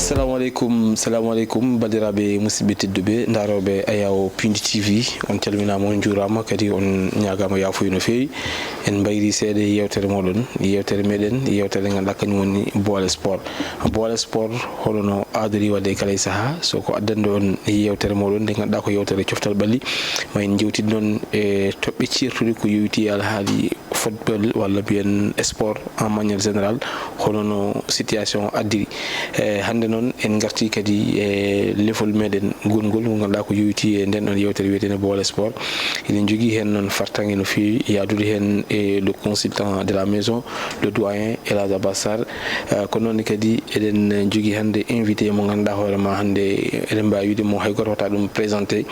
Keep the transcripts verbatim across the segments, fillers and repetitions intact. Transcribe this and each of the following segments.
Salamu aleykum, salamu aleykum, banndiraaɓe musidɓe tedduɓe, ndaarooɓe Ayaw Pindi T V, on calminaama, on njuuraama, kadi on ñaagaama yaafuya no feewi. En mbayri seeɗa e yeewtere mooɗon, yeewtere meɗen, yeewtere nde ngannduɗaa kañum woni Boole Sport. Boole Sport, hono no aadori waɗde e kala e sahaa, so ko addande on yeewtere mooɗon nde ngannduɗaa ko yeewtere coftal ɓalli, ma en njewtid noon e toɓɓe ceertuɗe ko yowitii e alhaali football walla mbiyen sport en manière générale, hono no situation o addiri. E hannde noon en ngartii kadi e lefol meɗen gongol ngol ngannduɗaa ko yowitii e nden ɗon yeewtere wiyeteende Boole Sport. Eɗen njogii heen noon fartaŋŋe no feewi, yaadude heen e le consultant de la maison, le doyen El Hadj Abbas Sarr. Eh, kono noon kadi eɗen njogii hannde invité mo ngannduɗaa hoore ma hannde eɗen mbaawi wiide mo hay gooto wota ɗum présenté,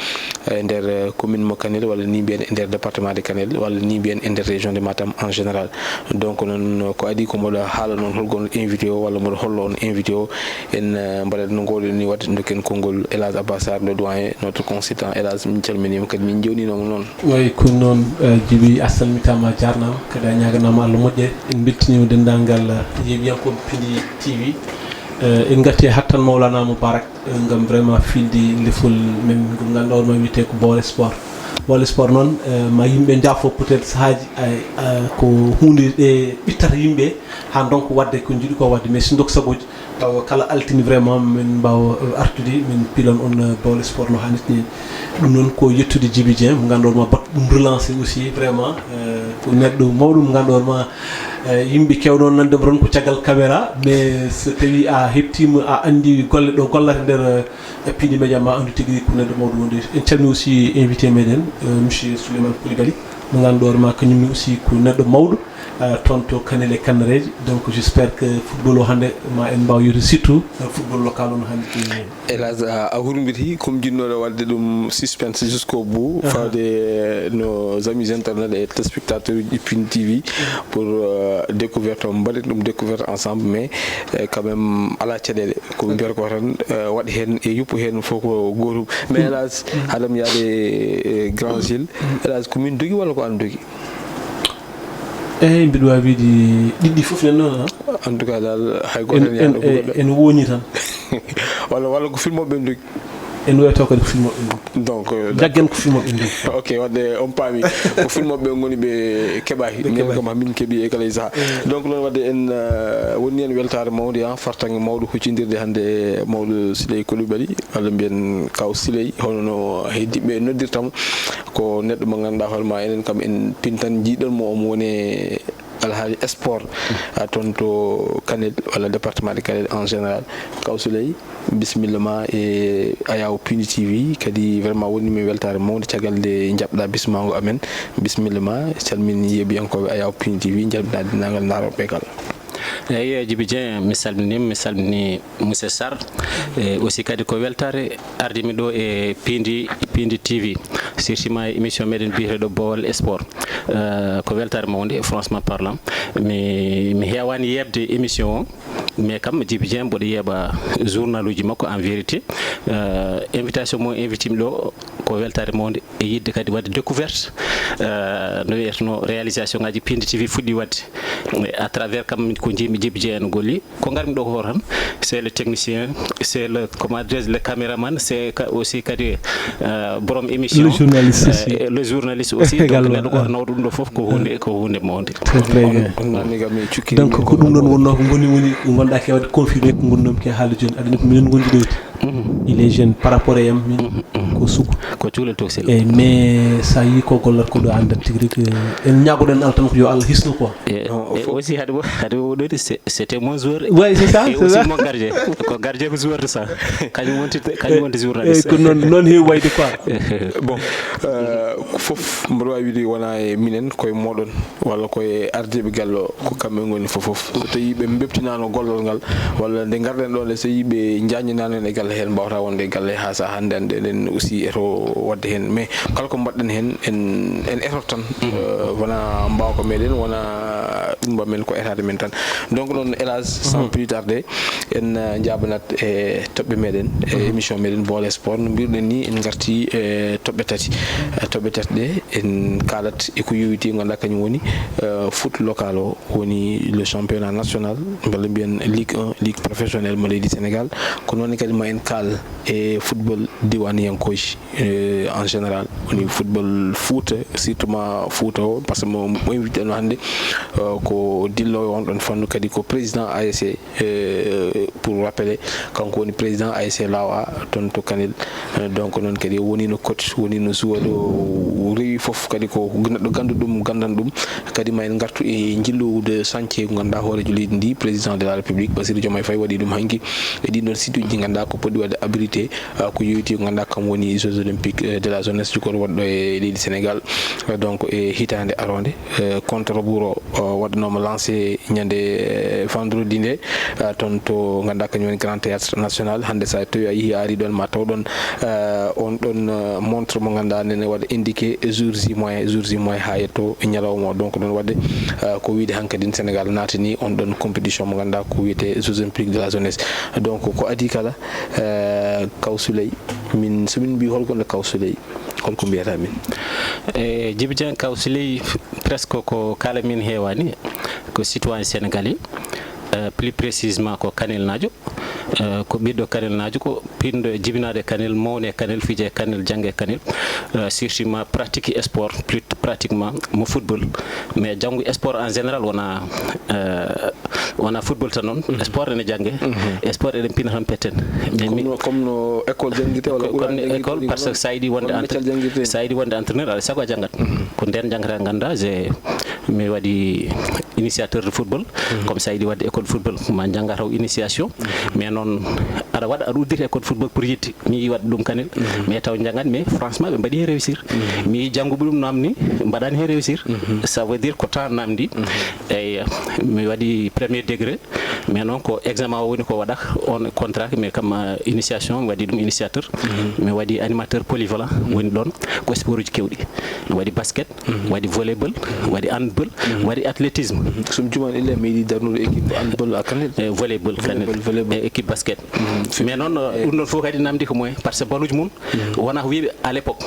eh, e nder, eh, commune mo Kanel walla ni mbiyen e nder département de Kanel walla ni mbiyen e nder région de Matam en général. Donc noon ko adii ko mboɗo haala noon holko on invité o walla mboɗo hollo on invité o, en, eh, mbaɗat no ngoɗen ni waɗde dokken konngol El Hadj Abbas Sarr, le doyen, notre consultant. El Hadj, min calminiima kadi min njewninooma noon. Way ko noon, eh, Jibi, a salmitaama, a jaarnaama, kadi a ñaaganaama Allah moƴƴere. En mbeltiniima denndaangal, eh, yeeɓiyankooɓe Pindi T V. Eh, en ngartii e hattan Mawlana Moubarak, eh, ngam vraiment fiilde lefol men ngol ngannduɗaa hoore ma wiyetee ko Boole Sport. Boole Sport noon, eh, ma yimɓe njaafo peut-être sahaaji, ay, eh, ko huunde ɗe ɓittata yimɓe haa ndonka waɗde ko njiɗi ko waɗde, mais si ndok sagooji, tawa kala altine vraiment min mbaawa, eh, artude, min pilan on, eh, Boole Sport no haanirta ni. Ɗum noon ko yettude Jibi Dieng, mo ngannduɗaa hoore ma baɗɗo ɗum relancé aussi vraiment, eh, ko neɗɗo mawɗo mo ngannduɗaa hoore ma, eh, yimɓe keewno nande mo toon ko caggal caméra, mais so tawi a heɓtiima, a anndi golle ɗo gollata nder, eh, Pindi Média, ma anndu tigi rigi ko neɗɗo mawɗo wonde. En calmii aussi invité meɗen, eh, monsieur Souleymane Coulibaly, mo ngannduɗaa hoore ma kañum ne aussi ko neɗɗo mawɗo, eh, toon to Kanel e Kannareeje. Donc j'espère que football o hannde ma en mbaaw yewtude surtout, eh, football local o no haanirta ni. Hélas, a, a hurmbiti, ko mi jiɗnooɗo waɗde ɗum suspense jusqu'au bout, Aha. Fawde, eh, nos amis internautes et téléspectateurs uji Pindi T V, pour, eh, découverte o, mbaɗen ɗum découverte ensemble, mais, eh, quand même, alaa caɗeele. Ko mi mbiyata ko tan, eh, waɗ heen e yuppu heen fof ko gootum. Mais hélas, haɗa mi yaade, eh, Grand Gilles. Hélas, ko min dogi walla ko aan dogi? Eey, mbiɗa waawi wiide ɗiɗi fof nen noon, ah. En tout cas dal, hay gooto en, en, en, en woni tan. Walla, walla ko filmooɓe ɓe dogi? En wiyata kadi ko filmooɓe ɓe dogi. Donc, euh, jaggen ko filmooɓe ɓe dogi. Ok, waɗde on paami. Ko filmooɓe ɓe ngoni ɓe keɓaaki. Ɓe keɓaaki. Minen kam, hamin keɓi e kala e sahaa. Mm. Donc, noon waɗde en, euh, woni heen weltaare mawnde, ah, fartaŋŋe mawɗo huccindirde hannde e mawɗo Siley Coulibaly, walla mbiyen Kaw Siley, hono no heddii ɓe noddirta mo. Ko neɗɗo mo ngannduɗaa hoore ma, enen kam en pintan, njiiɗon mo, omo woni e alhaali sport, a, toon to Kanel walla département de Kanel en général. Kaw Siley, bisimilla ma e Ayaw Pindi T V, kadi vraiment woni mi weltaare mawnde caggal nde njaɓɗa bismaango amen. Bisimilla ma, calmin yeeɓiyankooɓe Ayaw Pindi T V, njalbinaa denndaangal ndaarooɓe kala. Eeyi, Jibi Dieng, mi salminiima, mi salmini Monsieur Sarr, e aussi kadi ko weltaare ardimi ɗo e Pindi, Pindi T V, surtout ma e émission meɗen biyeteeɗo Bool Sport. Eh, ko weltaare mawnde, franchement parlant. Mi, mi heewaani yeeɓde émission o, mais kam, Jibi Dieng, mboɗo yeeɓa journal uji makko en vérité. Eh, invitation mo invité mi ɗo, ko weltaare mawnde e yiɗde kadi waɗde découverte, eh, no wiyeteno réalisation ngaji Pindi T V fuɗɗi waɗde. À travers kam ko njiimi Jibi Dieng no golli. Ko ngarmi ɗo ko tan, c'est le technicien, c'est le, comment dirais-je, le caméraman, c'est ka-, aussi kadi, euh, borom émission. Le journaliste aussi. Euh, aussi. Le journaliste aussi, donc, également, neɗɗo ko nawɗo ɗum ɗo fof ko hunde, ko hunde mawnde. Très, très bien. On, on, on a méga mi cukki. Donc, ko ɗum ɗon wonnoo ko ngoni, woni ko ngonɗaa ke waɗde confirmé ko ngonnomi ke haala jooni. Aɗa anndi ko minen ngondi ɗo. Mhm. Il est jeune par rapport e am, min, mhm, mhm, ko suka. Ko cukalel tokosel. Eyi, mais so a yii ko gollata ko ɗo, a anndat tigi rigi, eh, en ñaagoɗen Allah tan ko yo Allah hisnu quoi. E, non, e aussi haɗa wo-, haɗa woɗɗoyde, c'est, c'était mon joueur. Ouais, c'est ça, et c'est aussi ça. Mon gardien. Ko gardien ko joueur de ça. Kañum wonti, kañum wonti journaliste. Eyi, ko noon, noon heewi wayde quoi. Bon, euh, fof mboɗo waawi wiide wonaa e minen, koye mooɗon. Walla koye ardiiɓe galle o, ko kamɓe ngoni fof fof. So tawii ɓe mbeltinaano gollal ngal, walla nde ngarɗen ɗo nde, so tawii ɓe njaajninaano en e galle heen, mbaawata wonde e galle haa sahaa hannde, hannde eɗen aussi eto waɗde heen, mais kala ko mbaɗɗen heen, en en eto tan. Euh, wona mbawka meɗen, wona ɗum mbaɗ men, ko etaade men tan. Donc noon, hélas, sans plus tarder, en euh, njaabanat e toɓɓe meɗen e émission meɗen Boole Sport. No mbiruɗen ni, en ngarti e toɓɓe tati. Eh, toɓɓe tati ɗe, en kaalat e ko yowiti, ngannduɗaa kañum woni euh, foot local o, woni le championnat national, mbele mbiyen Ligue un, ligue professionnelle mo leydi Sénégal. Ko noon kadi ma en kaal e football diwaaniyankooji euh, en général, woni football Fouta, surtout ma Fouta o, parce que mo mo invité no hannde euh, ko dillo on ɗon fannu, kadi ko président A S C euh, pour rappeler, kanko woni président A S C Lawa toon to Kanel. Euh, donc noon kadi o wonino coach, wonino joueur, o rewi fof, kadi ko neɗɗo ganduɗo ɗum, gandan ɗum. Kadi ma en ngartu e njillude chantier ko ganduɗa hoorejo leydi ndi, président de la République, Bassirou Diomaye Faye, waɗi ɗum hanki e ɗin ɗon site uji ɗi ganduɗa ko poɗɗi wadde abrité euh, ko yowiti ko ganduɗa kam woni Jeux Olympiques euh, de la jeunesse, jogorɗo waɗɗo e leydi Sénégal. Euh, donc e hitande aronde, euh, contre bourg o euh, waɗanoma lancé ñande euh, vendredi nde euh, toon to ganduɗa kañum woni Grand Théâtre National. Hannde sa tawi a yeehi a ari ɗon, ma taw ɗon euh, on ɗon euh, montre mo ganduɗa nene waɗa indiqué jours ji moyen, jours ji moyen ha yetto ñalawma o. Donc ɗon waɗde euh, ko wiide hankadi Sénégal naatani on ɗon compétition mo ganduɗa ko wiyete Jeux Olympiques de la jeunesse. Donc ko adi kala euh, Kaw Souley, min somin mbi holko nde Kaw Souley, holko mbiyata min? E Djiby Dieng, Kaw Souley, presque ko kala min heewani, ko citoyen sénégalais, euh, plus précisément ko Kanel najo. Euh, ko ɓiɗɗo Kanel najo, ko pinɗo e jibinaade Kanel, mawne Kanel, fije Kanel, jange Kanel. Euh, surtout ma pratique sport, plus pratiquement mo football. Mais janngu sport en général wona euh, wona football tan noon. Sport ene jannge. Sport eɗen pina tan petten. Mais mi- Comme no, comme no école janngirte walla Ko- comme Qur'an janngirte école, ni, parce que won- sa yiɗi wonde won entre- métier janngirte. Sa yiɗi wonde entraîneur, aɗa sago a janngat. Ko nden janngata ngannduɗa, je mi waɗi initiateur de football. Comme sa yiɗi waɗde école football, ma jannga taw initiation. Mais noon aɗa waɗa, aɗa uddita école football pour yiɗde mi yiɗi waɗde ɗum Kanel. Mais taw janngat, mais franchement ɓe mbaɗi heen réussir. Mi yiɗi jannguɓe ɗum namni mbaɗani heen réussir. Ça veut dire ko temps namdi. Eyyi, mi waɗi premier degré, mais noon ko examen o woni ko waɗa on contrat, mais kam euh, initiation mi waɗi ɗum initiateur. Mi waɗi animateur polyvalent, woni ɗon ko sport uji kewɗi. Mi waɗi basket, waɗi volleyball, waɗi handball, waɗi athlétisme. Sum juman ille mi yiɗi darnude équipe handball à Kanel. E volleyball Kanel. Volleyball, volleyball. E équipe basket. Mais noon euh, ɗum ɗon fof kadi namdi ko moyen, parce que baluji mum wona ko wiiɓe à l'époque.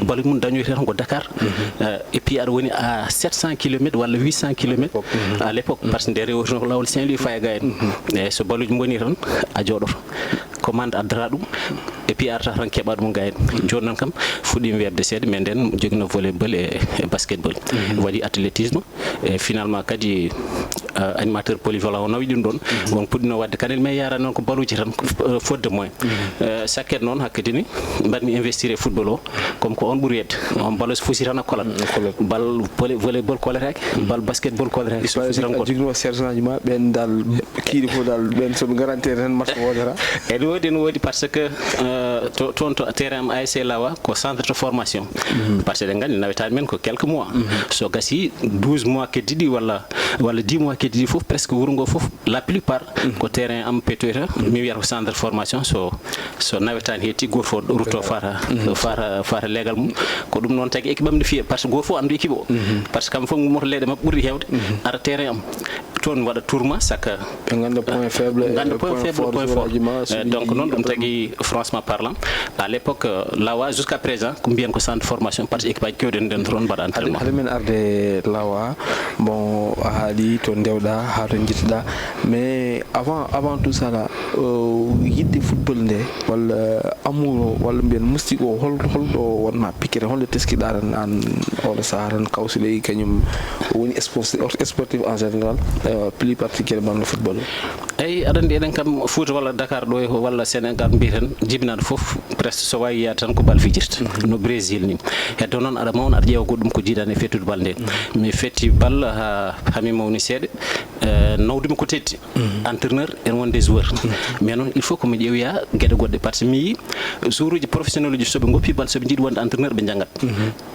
Baluji mum dañoyte tan ko Dakar. Euh, et puis aɗa woni à sept cents kilomètres walla huit cents kilomètres à l'époque, parce que nde rewotino ko lawol Saint-Louis faya ga en. E so baluji mboni tan a jooɗoto, commande addata ɗum, et puis arata tan keɓa ɗum ga en. Jooni noon kam fuɗɗima weeɓde seeɗa, mais nden jogino volleyball e e basketball. Waɗi athlétisme. E finalement kadi euh, animateur polyvalent o nawi ɗum ɗon. On puɗɗino waɗde Kanel, mais yarani noon ko baluji tan, ko f- euh, fodde moyen. Euh, sakket noon hakkadi ni mbaɗmi investir e football o, comme ko on ɓuri yedde. On balo so fusi tan a kolat. Bal volley- volleyball koletaake, bal basketball koletaake, so fusi tan a kolat. Jogino sergent ji ma ɓen dal kiiɗi fof dal, ɓen soɓe garantir tan match wodata. Ene woodi, ene woodi, parce que euh, to- toon to terrain am A S C Lawa ko centre de formation. Parce que eɗen nganndi nawetaani men ko quelques mois. So gasi douze mois keddiɗi walla walla dix mois keddiɗi fof, presque wuro ngo fof, la plupart ko terrain am petoyta. Mi wiyata ko centre de formation, so so nawetaani hetti, gooto fof rutto fata fata fata leegal mum. Ko ɗum noon tagi équipe am ne fiya, parce que gooto fof anndu équipe o. Parce que kam fof ngummoto leyɗe maɓɓe ɓurɗi heewde ara terrain am. Toon waɗa tour ma saka ɓe ngannda point faible, ngannda point faible, point fort joueur aji ma. Eh, donc noon ɗum tagi, franchement parlant, à l'époque euh, Lawa jusqu'à présent ko mbiyen ko centre de formation, parce que équipe aji kewɗi ene nden toon mbaɗa entraînement. Hade men arde Lawa, bon, a haali to ndewɗa haa to jittuɗa, mais avant avant tout ça là, euh, yiɗde football nde walla amour o walla mbiyen mystique o, hol holɗo wonma pikkere, holɗo teskiɗa tan an oɗo sahaa tan? Kaw Souley kañum woni sportif en général, euh, plus particulièrement le football. Eyi, aɗa anndi eɗen kam Fouta walla Dakar ɗo e walla Sénégal mbiyaten jibinaaɗo fof presque so waawi yiyaade tan ko bal fijirta no Brésil ni. Heddo noon aɗa mawna aɗa ƴeewa goɗɗum ko jiidaani e fettude bal nde. Mi fetti bal haa haa mi mawni seeɗa. Eh, nawdumi ko teddi. Entraîneur ene wonde joueur. Mais noon il faut ko mi ƴeewoya geɗe goɗɗe, parce que mi yii joueuruji professionnel uji so ɓe ngoppi bal, so ɓe njiɗi wonde entraîneur ɓe njanngat.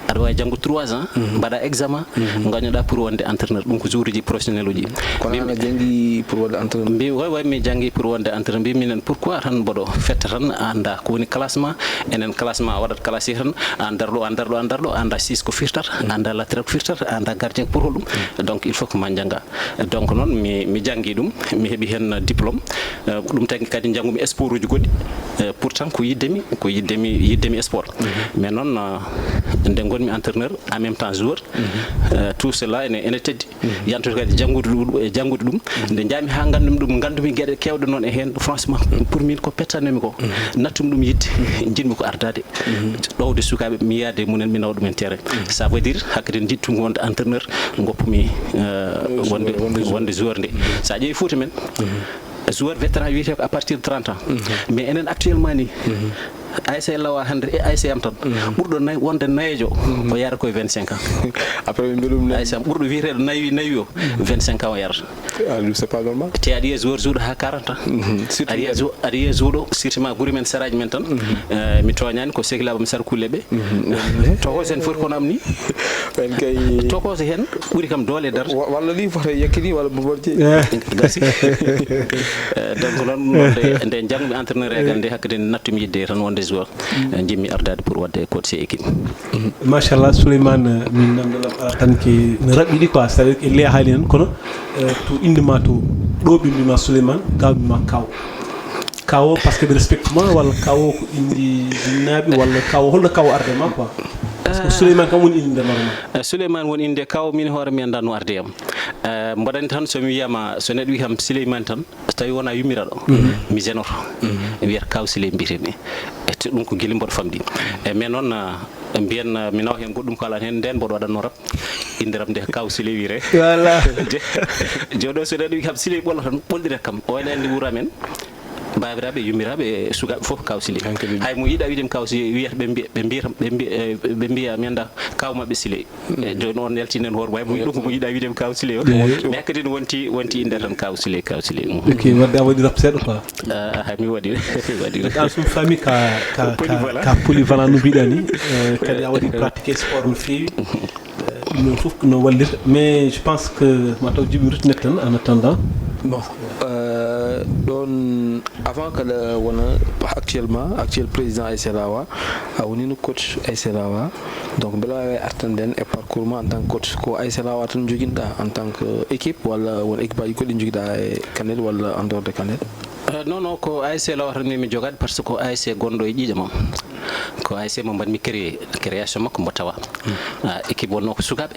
Aɗa waawi janngude trois ans, mbaɗa examen, ngañoɗa pour wonde entraîneur. Ɗum ko jour uji professionnel uji. Kono an a janngi pour wonde entraîneur? Mbi, way, way, mi janngi pour wonde entraîneur. Mbi minen, pourquoi tan mboɗo fetta tan, a annda ko woni classement? Enen classement a waɗat classé tan, a annda ɗo, a annda ɗo, a annda ɗo, a annda six ko firtata, a annda latéral ko firtata, a annda gardien ko pour holɗum. Donc il faut que ma jannga. Donc noon mi, mi janngi ɗum, mi heɓi heen diplôme. Eh, ɗum tagi kadi njanngumi sport uji goɗɗi. Eh, pourtant ko yiɗde mi, ko yiɗde mi, yiɗde mi sport. Mais noon, eh, nde ngonmi entraîneur, en même temps joueur, eh, tout cela ene, ene teddi. Yantude kadi janngude ɗum, e janngude ɗum. Nde njaami haa nganndumi ɗum, nganndumi geɗe keewɗe noon e heen. Franchement, pour min ko pettannomi ko. Nattumi ɗum yiɗde, njiɗmi ko ardaade. Ɗowde sukaaɓe, mi yaade mumen, mi nawa ɗumen terrain. Ça veut dire, hakkadi njiɗtumi wonde entraîneur, ngoppumi, eh, wonde, wonde joueur nde. So a ƴeewi Fouta men, joueur vétéran wiyetee ko à partir de trente ans. Mais enen actuellement ni, A S C Lawa hannde e A S C am tan, ɓurɗo nay-, wonde nayeejo, o yara koye vingt-cinq ans. Après ɓe mbiya ɗum A S C am ɓurɗo wiyeteeɗo nayi, nayi o, vingt-cinq ans o yarata. Ah, ɗum c'est pas normal. Te aɗa yiya joueur juuɗo haa quarante ans. Aɗa yiya jou-, aɗa yiya juuɗo, surtout ma guri men, saraaji men tan. Eh, mi tooñaani, ko sehilaaɓe am sarkulle ɓe. Tokoose heen foti kono am ni. En kay. Tokoose heen ɓuri kam doole e darde. Wa-, walla ni fota yakkini walla Bombardier. Gasi. Eh, donc noon, nde, nde njanngumi entraîneur égal nde, hakkadi nattumi yiɗde tan wonde joueur. Eh, njiɗmi ardaade pour waɗde coach e équipe. Machallah, Souleymane, min nanndal am ala tan ke no raɓɓiɗi quoi, c'est-à-dire que le haali heen, kono, eh, to innde ma to, ɗo ɓe mbiima Souleymane, ga mbiima Kaw. Kawo, parce que ɓe respecte ma, walla Kawo ko inde jinnaaɓe, walla Kawo, holno Kawo arde ma quoi? Parce que Souleymane kam woni inde normal. Eh, Souleymane woni inde, Kawo min hoore mi annda no arde yam. Eh, mboɗani tan so mi wiyama, so neɗɗo wi kam Souleymane tan, so tawi wona yummiraaɗo, mi jenoto. Mi wiyata Kaw Siley mbiyetemi. E te ɗum ko gila mboɗo famɗi. E mais noon, eh, mbiyen, eh, mi nawa heen goɗɗum ko alaa heen, ndeen mboɗo waɗatno rap. Innde rap nde Kaw Siley wiyetee. Voilà. Je-, jooni o so neɗɗo wi kam Siley ɓolo tan, ɓolɗirat kam. O ene anndi wuro amen. Baabiraaɓe, yummiraaɓe, e sukaaɓe fof ko Kaw Siley. Hay mo yiɗa wiide mi Kaw Siley, wiyata ɓe mbiya, ɓe mbiya, ɓe mbiya, ɓe mbiya mi annda kaw maɓɓe Siley. E jooni on yaltinen hoore, way mo yiɗi ko mo yiɗa wiide mi Kaw Siley o. Mais hakkadi wonti, wonti innde tan Kaw Siley, Kaw Siley. Ok, wadde a waɗi rap seeɗa quoi. Ah, ah, mi waɗi, mi waɗi. Ɗa sum famille ka, ka, ka, ka polyvalent no mbiɗa ni. Eh, kadi a waɗi pratiqué sport no feewi. Eh, ɗum ɗon fof no wallirta, mais je pense que ma taw jiɓi rutnet tan en attendant. Bon, euh, ɗon avant kala wona actuellement, actuel président A S C Lawa, a wonino coach A S C Lawa. Donc mbela wawi artande en e parcours ma en tant que coach? Ko A S C Lawa tan joguinoɗa en tant que équipe walla won équipe aji goɗɗi joguiɗa e Kanel walla en dehors de Kanel? Euh, non, non, ko A S C Lawa tan mi jogaade, parce que ko A S C gonɗo e ƴiiƴam am. Ko A S C mo mbaɗmi créé, création makko mbo tawa. Ah, équipe wonno ko sukaaɓe,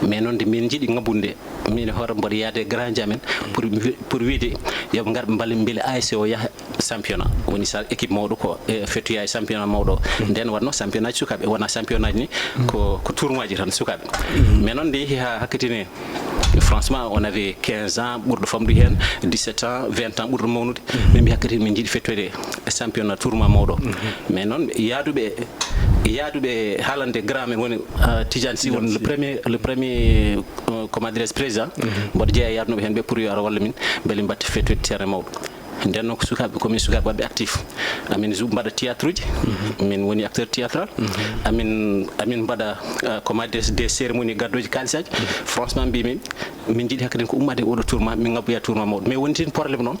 mais noon de min njiɗi ngabbude nde, min e hoore mboɗo yaade grand ji amen pour, pour wiide yoɓe ngar ɓe mballa mbele A S C o yaha championnat. Woni sa équipe mawɗo ko e fettoya e championnat mawɗo o. Nden wonno championnat ji sukaaɓe, wona championnat ji ni, ko, ko tournoi ji tan sukaaɓe. Mais noon nde yehi ha hakkitine, franchement, on avait quinze ans, ɓurɗo famɗude heen, dix-sept ans, vingt ans, ɓurɗo mawnude. Min mbi hakkadi min njiɗi fettoyde e championnat tournoi mawɗo. Mais noon, yaaduɓe, yaaduɓe haalande grand men woni, euh, Tidiane Sy, woni le premier, le premier, euh, comment dirais-je, président. Mboɗo jeeya e yaadunoɓe heen ɓe pour yo ara walla min, mbele mbatte fettoyde terrain mawɗo. Nden noon ko sukaaɓe, komin sukaaɓe waɗɓe actif. Amin ju-, mbaɗa théâtre uji, min woni acteur théâtral. Amin, amin mbaɗa, euh, comment dirais-je, des cérémonies, gaddoji kalisaji. Franchement, mbimi, min njiɗi hakkadi ko ummade e oɗo tournoi, min ngabboya tournoi mawɗo. Mais woni tin problème noon,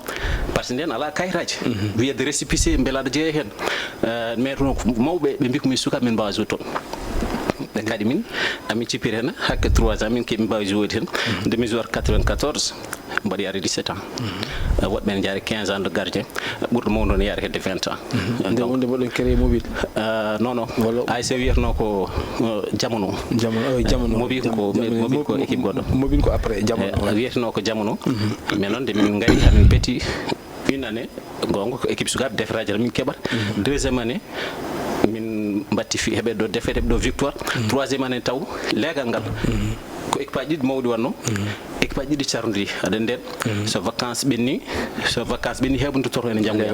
parce que nden ala kayitaji. Wiyede récépissé, mbela aɗa jeeya heen. Euh, mais toon ko mawɓe, ɓe mbi ko min sukaaɓe, min mbawa jouer toon. Ɓe kadi min, amin cippiri heen hakke trois ans, min keɓi mbawi jouer heen. Nde mi jouer quatre-vingt-quatorze, mbaɗi yaade dix-sept ans. Euh, woɗɓe ne jaari quinze ans de gardien. Ɓurɗo mawɗo ne yaari hedde vingt ans. Nde wonde mboɗon créé mobile? Euh, non, non. A S C wiyatno ko, euh, Jamono. Jamono, oh, Jamono. Mobile ko, Mobile ko équipe goɗɗo. Mobile ko après Jamono. Eh, wiyatno ko Jamono. Mais noon de min ngari hamin peti une année, gonga ko équipe sukaaɓe, defetaaji tan min keɓata. Deuxième année, min mbatti fi, heɓe ɗo défaite, heɓe ɗo victoire. Troisième année taw leegal ngal. Ko équipe aji ɗiɗi mawɗi wonno. Équipe aji ɗiɗi carondiri. Aɗa nden, so vacances ɓenni, so vacances ɓenni, heewɓe nduttoto ene njanngoya.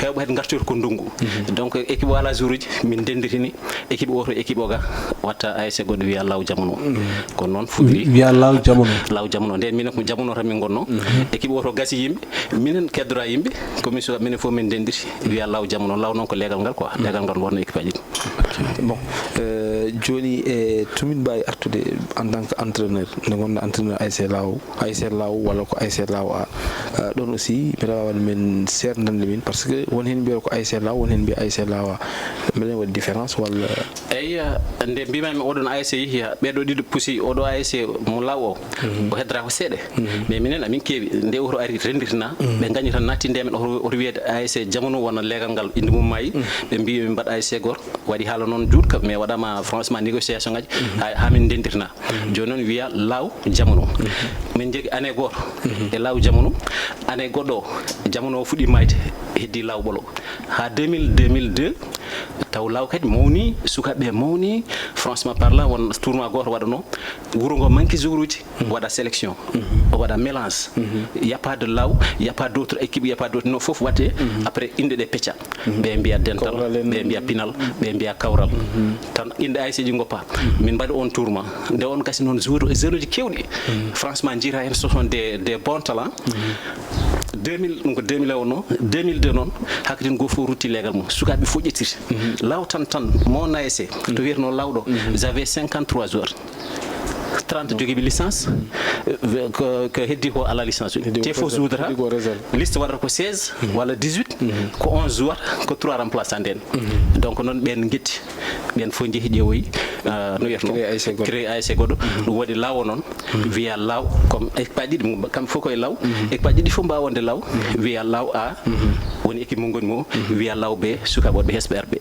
Heewɓe kadi ngartoyta ko ndungu. Donc équipe o ala jour uji, min ndenditini équipe o to équipe o ga, watta A S C goɗɗo wiya Law Jamono. Ko noon fuɗɗiri. Wiya Law Jamono. Law Jamono. Nden min ko Jamono tan min ngonno. Équipe o to gasi yimɓe, minen keddora yimɓe, ko min suka, minen fof min ndenditi, wiya Law Jamono. Law noon ko leegal ngal quoi. Leegal ngal wonno équipe aji ɗiɗi. Bon, euh, jooni e tomin mbaawi artude en tant que entraîneur, nde ngonɗa entraîneur A S C Law, A S C Law walla ko A S C Law A? Euh, ɗon aussi mbeɗa waawi men seernande min, parce que won heen mbiyata ko A S C Law, won heen mbiya A S C Law A. Mbeɗa waɗi différence walla? Eyi, nde mbimami oɗon A S C yehi, ɓeɗo ɗiɗo pusi oɗo A S C mo Law o, o heddora ko seeɗa. Mais minen amin keewi, nde oto ari renditina, ɓe gañi tan natti nde men oto, oto wiyede A S C Jamano wona leegal ngal inde mum maayi, ɓe mbi min mbaɗa A S C goto. Waɗi haala noon juutka, mais waɗama franchement négociation ngaji ha, ha min ndendirna. Joni noon wiya Law Jamano. Min jogui année goto e Law Jamano, année goɗɗo o Jamano o fuɗɗi mayde, heddi Law Ɓolo ha deux mille, deux mille deux. Taw Law kadi mawni, sukaɓe mawni, franchement parlant, won tournoi goto waɗano, wuuro ngo manque joueuruji, waɗa sélection, o waɗa mélange. Il y a pas de Law, il y a pas d'autres équipes, il y a pas d'autres, non, fof watte. Après, inde ɗe pecca. Ɓe mbiya dental, ɓe mbiya pinal, ɓe mbiya kawral. Tan inde A S C ji goppa. Min mbaɗi on tournoi. Nde on gasi noon joueur, joueuruji kewɗi. Franchement, jiita hen, ce sont des, des bons talents. Deux mille, ɗum ko deux mille wonno, deux mille deux noon, hakadin goo fof rutti leegal mum. Sukaɓe fof ƴettiri. Law tan, tan, mon A S C, to wiyeteno Law ɗo, j'avais cinquante-trois joueurs. Trente jogiiɓe licence, eh, ko, ko heddi ko ala licence uji. Te fof joueudata, liste waɗata ko seize walla dix-huit, ko onze joueur, ko trois remplaçant nden. Donc noon ɓen ngetti, ɓen fof njehi ƴeewoyi, ah, no wiyatno, créé A S C goɗɗo. Ɗum waɗi Law o noon, wiya Law, comme équipe aji ɗiɗi, kamɓe fof koye Law, équipe aji ɗiɗi fof mbawa wonde Law, wiya Law A, woni équipe mum ngoni mo, wiya Law B, sukaɓe wonɓe hesɓe R B.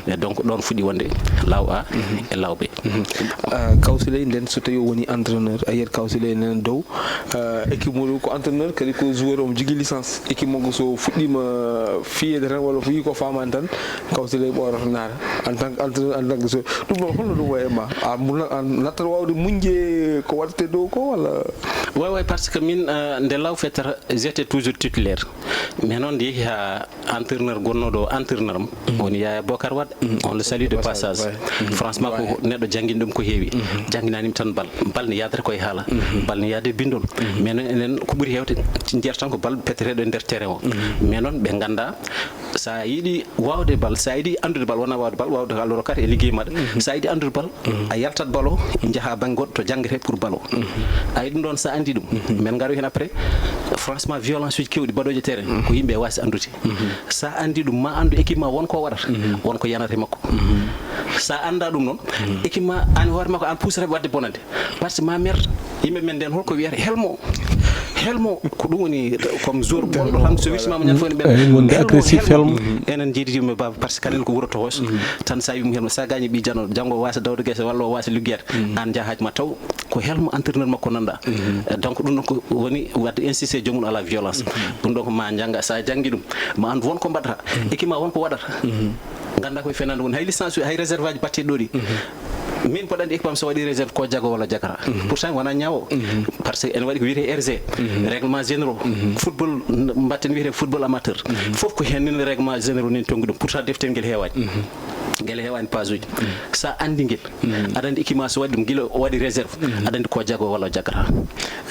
E donc ɗon fuɗɗi wonde Law A e Law B. Ah, Kaw Siley, nden so tawi o woni entraîneur, a yiyat Kaw Siley nana dow, ah, équipe muɗum ko entraîneur, kadi ko joueur, omo jogui licence. Équipe makko so fuɗɗima fiyede tan walla fuyi ko famani tan, Kaw Siley ɓoorata naata en tant que entraîneur, en tant que joueur. Ɗum ɗon holno ɗum wayi e ma? A muna-, a nattat wawde muñde ko waɗete dow ko walla? Way, way, parce que min, ah, nde Law fettata, j'étais toujours titulaire. Mais noon nde yehi ha entraîneur gonnoɗo o entraîneur am, woni Yaya Bocar Wade. On le salue de passage. Franchement, ko neɗɗo jangini ɗum ko heewi. Janginanimi tan bal. Bal ne yadata koye haala. Bal ne yaade bindol. Mais noon enen ko ɓuri hewde, jiyata tan ko bal petteteɗo e nder terrain o. Mais noon ɓe ganda, sa yiɗi wawde bal, sa yiɗi andude bal, wona wawde bal, wawde ko Allah rokkata e ligguey maɗa. Sa yiɗi andude bal, a yaltat bal o, jaaha bangge goɗɗo to janggete pour bal o. Ayi, ɗum ɗon sa andi ɗum, min garoy hen après. Franchement, violence uji kewɗi baɗoji terrain, ko yimɓe wasi andude. Sa andi ɗum, ma andu équipe ma won ko waɗata, won ko yanata e makko. Sa anda ɗum noon, équipe ma an hoore makko an pusata wadde bonande. Parce que ma mer, yimɓe men nden holko wiyata helmo. Helmo, ko ɗum woni comme joueur bonɗo tan, so wicima mo ñande fof ne ɓen. Eyi, wonde agressif, helmo. Enen jeeɗi yimɓe baba, parce que kanen ko wuuro tohos. Tan sa wimo helmo, sa gañi ɓi jano, janngo o wasa dawde guese walla o wasa ligguede. An jaaha haaju ma taw ko helmo entraîneur makko nanɗa. Donc ɗum ɗon ko woni wadde insister joomum à la violence. Ɗum ɗon ko ma jannga, sa janngi ɗum, ma andu won ko mbaɗata. Équipe ma won ko waɗata. Ganda koye fenande woni, hay licence, hay réserve aji batteɗi ɗo ɗi. Min mboɗo andi équipe am so waɗi réserve ko jago walla jagara. Pourtant wona ñawo. Parce que ene waɗi ko wiyete R G, règlement généraux. Football, mbatten wiyete football amateur. Fof ko hen nin règlement généraux nin tongi ɗum. Pourtant deftel ngel heewani. Ngel heewani page uji. Sa andi ngel, aɗa andi équipe ma so waɗi ɗum, gila o waɗi réserve, aɗa andi ko jago walla o jagata.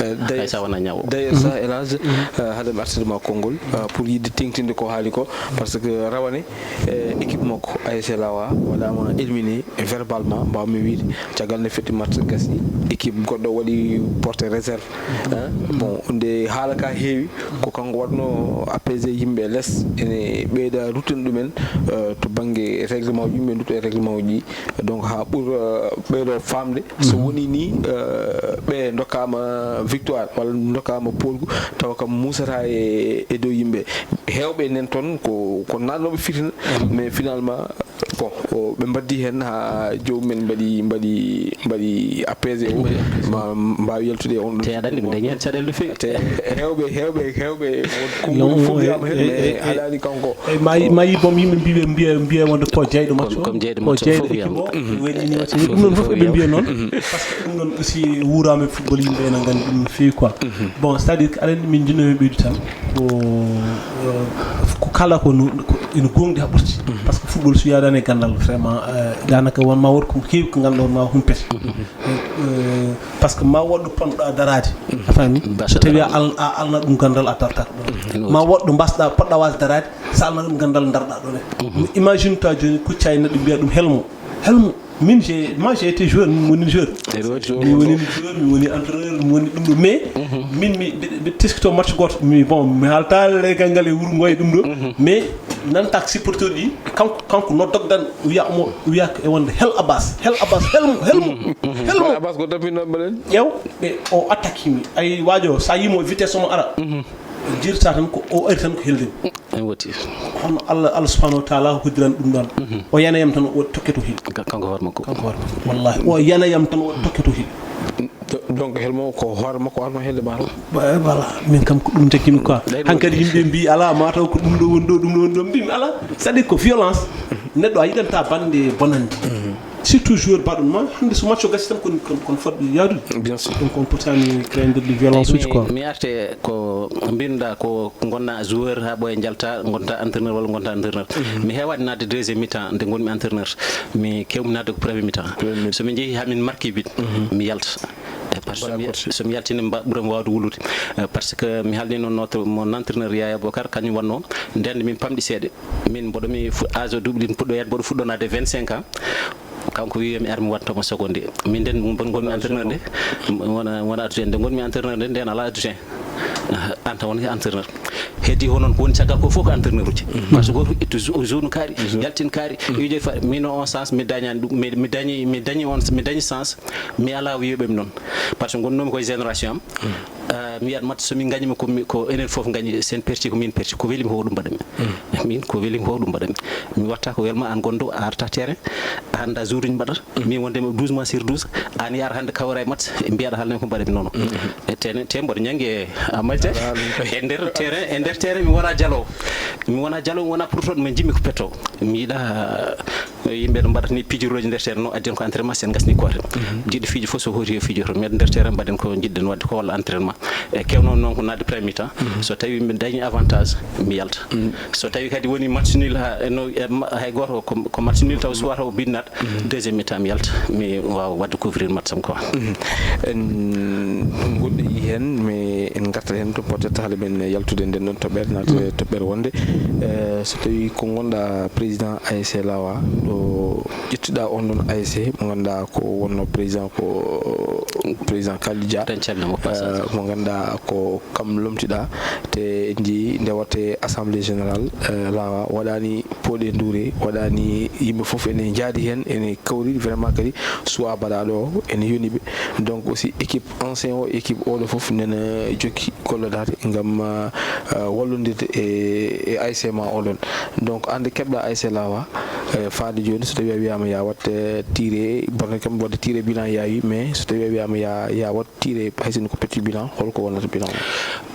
Eh, hay sa wona ñawo. D'ailleurs, sa, Elage, eh, haade mi artirde ma konngol, eh, pour yiɗde teŋtinde ko haali ko, parce que rawane, eh, équipe makko, A S C Lawa, waɗama éliminé verbalement, mbawmi wiide, caggal nde fetti match gasi, équipe goɗɗo waɗi porté réserve. Hein? Bon, nde haala ka heewi, ko kanko waɗno apaiser yimɓe les, ene ɓeyda ruttande ɗumen, eh, to banggue règlement uji, yimɓe dutto e règlement uji. Donc ha ɓur, eh, ɓeydo famde, so woni ni, eh, ɓe dokkama victoire walla dokkama polgu, tawa kam musata e, e dow yimɓe. Hewɓe nen toon ko, ko nannoɓe fitina, mais finalement, bon, o, ɓe mbaddi hen ha jomumen mbaɗi, mbaɗi, mbaɗi apaisé o, ma mbawi yaltude e on ɗon. Te aɗa andi mi dañi hen caɗele no fewi. Te hewɓe, hewɓe, hewɓe, ko fof wiyama hen, mais alani kanko. E ma, ma yi boom yimɓe mbiɓe, mbiya, mbiya wonde ko jeyɗo match o. Comme jeyɗo match o, fof wiyama. Ko jeyɗo équipe o, welnini match o. Ɗum noon fof eɓe mbiya noon. Parce que ɗum noon aussi wuurama e football, yimɓe ene nganndi ɗum no fewi quoi. Bon, c'est-à-dire que aɗa andi min jinnomi ɓeydu tan ko, euh, ko kala ko no, ko ene gonɗi ha ɓurti. Parce que football so yadani e gandal vraiment, euh, danaka won ma wot ko heewi ko ganduɗa won ma humpete. Euh, parce que ma woɗɗo ponnoɗa darade. A faami? So tawi a al-, a alna ɗum gandal a dartat ɗon. Ma woɗɗo mbasɗa poɗɗa wasde darade, sa alna ɗum gandal darɗa ɗon e. Imagine toi joni kucca e neɗɗo mbiya ɗum helmo. Helmo, min j'ai moi j'ai été joueur, min woni joueur. Mi woni joueur, mi woni entraîneur, mi woni ɗum ɗo, mais min mi mbiɗa teskito match goto, mi bon mi halta leggal ngal e wuuro ngo e ɗum ɗo, mais nanta ko supporteur ɗi, kanko kanko no dogdan, wiya omo wiya ko e wonde hel Abbas, hel Abbas, helmo, helmo, helmo. Abbas ko tampinnoɓe ɓen. Ƴeew, ɓe o attaque mi ay wajo sa yimo vitesse omo ara, jirta tan ko o ari tan ko helden. En woti. Hono allah allah subhanahu wa taala hoddiran ɗum ɗon. O yanayam tan o tokketo hil. Kanko hoore makko. Kanko hoore makko wallahi o yanayam tan o tokketo hil. Donc helmo ko hoore makko arno helde baaro. Voilà, min kam ko ɗum jaggimi quoi. Hankadi yimɓe mbi ala mataw ko ɗum ɗo woni ɗo ɗum ɗo woni ɗo mbimi ala. C'est à dire ko violence, neɗɗo a yiɗanta bande bonande, surtout joueur baɗon ma hande so match o gasi tan kon kon kon fodde yaadude. Bien sûr. Donc on potani craindre de violence uji quoi. Mi arte ko mbinda ko gonna joueur ha ɓoye jalta gonta entraîneur walla gonta entraîneur. Mi heewani nadde deuxième mi-temps nde gonmi entraîneur, mi kewmi nadde ko premier mi-temps. Somi jeehi hamin marki bit mi yalta. Par ce que somi yaltini ɓuurami wawde wulude. Par ce que mi haalni noon notre mon entraîneur Yaya Bocar kañum wonno nden min pamɗi seeɗa. Min mboɗomi âge o duuɓi ɗin puɗɗoyat mboɗo fuɗɗonade vingt cinq ans. Kanko wi yomi ar mi wattomo seconde. Min nden bon gonmi entraîneur de wona wona adjoint nde gonmi entraîneur de nden ala adjoint. Anta woni entraîneur. Heddi honon ko woni caggal ko fof ko entraîneur uji. Par ce que goto ittu zone kaari yaltin kaari. Wiide fa min o on sens mi dañani ɗum mi dañi mi dañi on mi dañi sens. Mi ala wiyoɓemi noon. Par ce que gonnomi koye génération am. Mi wiyat mat somin gañima ko enen foof gañi sen perti ko min perti ko welimi ko ɗum mbaɗami. Min ko welimi ko ɗum mbaɗami. Mi watta ko welma an gondo a arta terrain. A anda jour uji mbaɗata min wondema douze mois sur douze. An yar hande kawra e mat mbiyaɗa halnen ko mbaɗami nono. E tene te mboɗo ñangi e amalde e nder terrain e nder terrain mi wona jalo. Mi wona jalo mi wona pour toon mi jimmi ko petto mi yiɗa. Yimɓe no mbaɗata ni pijirooji nder terrain no addi en ko entraînement sen gasni koote. Jiɗɗo fiiji fof so hooti yo fiijo to mais nder terrain mbaɗen ko jiɗɗen wadde ko walla entraînement. E kewno noon ko nadde premier mi-temps. So tawi mi dañi avantage mi yalta. So tawi kadi woni match nul ha no hay goto ko match nul taw suwata o binnat deuxième mi-temps mi yalta mi wawa wadde couvrir match am quoi. En goɗɗo yi heen mais en ngartat heen to peut-être haala men yaltude nden ɗon toɓɓere naata toɓɓere wonde. So tawi ko gonɗa président A S C Lawa ɗo ƴettuɗa on ɗon A S C mo ganduɗa ko wonno président ko président Kalidia mo ganduɗa ko kam lomtiɗa te en jii nde watte assemblée générale Lawa waɗani pooɗe nduure waɗani yimɓe fof ene jaadi heen ene kawri vraiment kadi suwa baɗaɗo o ene yoni ɓe. Donc aussi équipe ancien o équipe oɗo fof nena jokki gollodade gam wallodirde e ASC ma oɗon. Donc ande keɓɗa ASC Lawa faade joni so tawi a wiyama ya wat tire bonne kam wadde tire bilan yawi mais so tawi a wiyama ya ya wat tire haysino ko petit bilan holko wonata bilan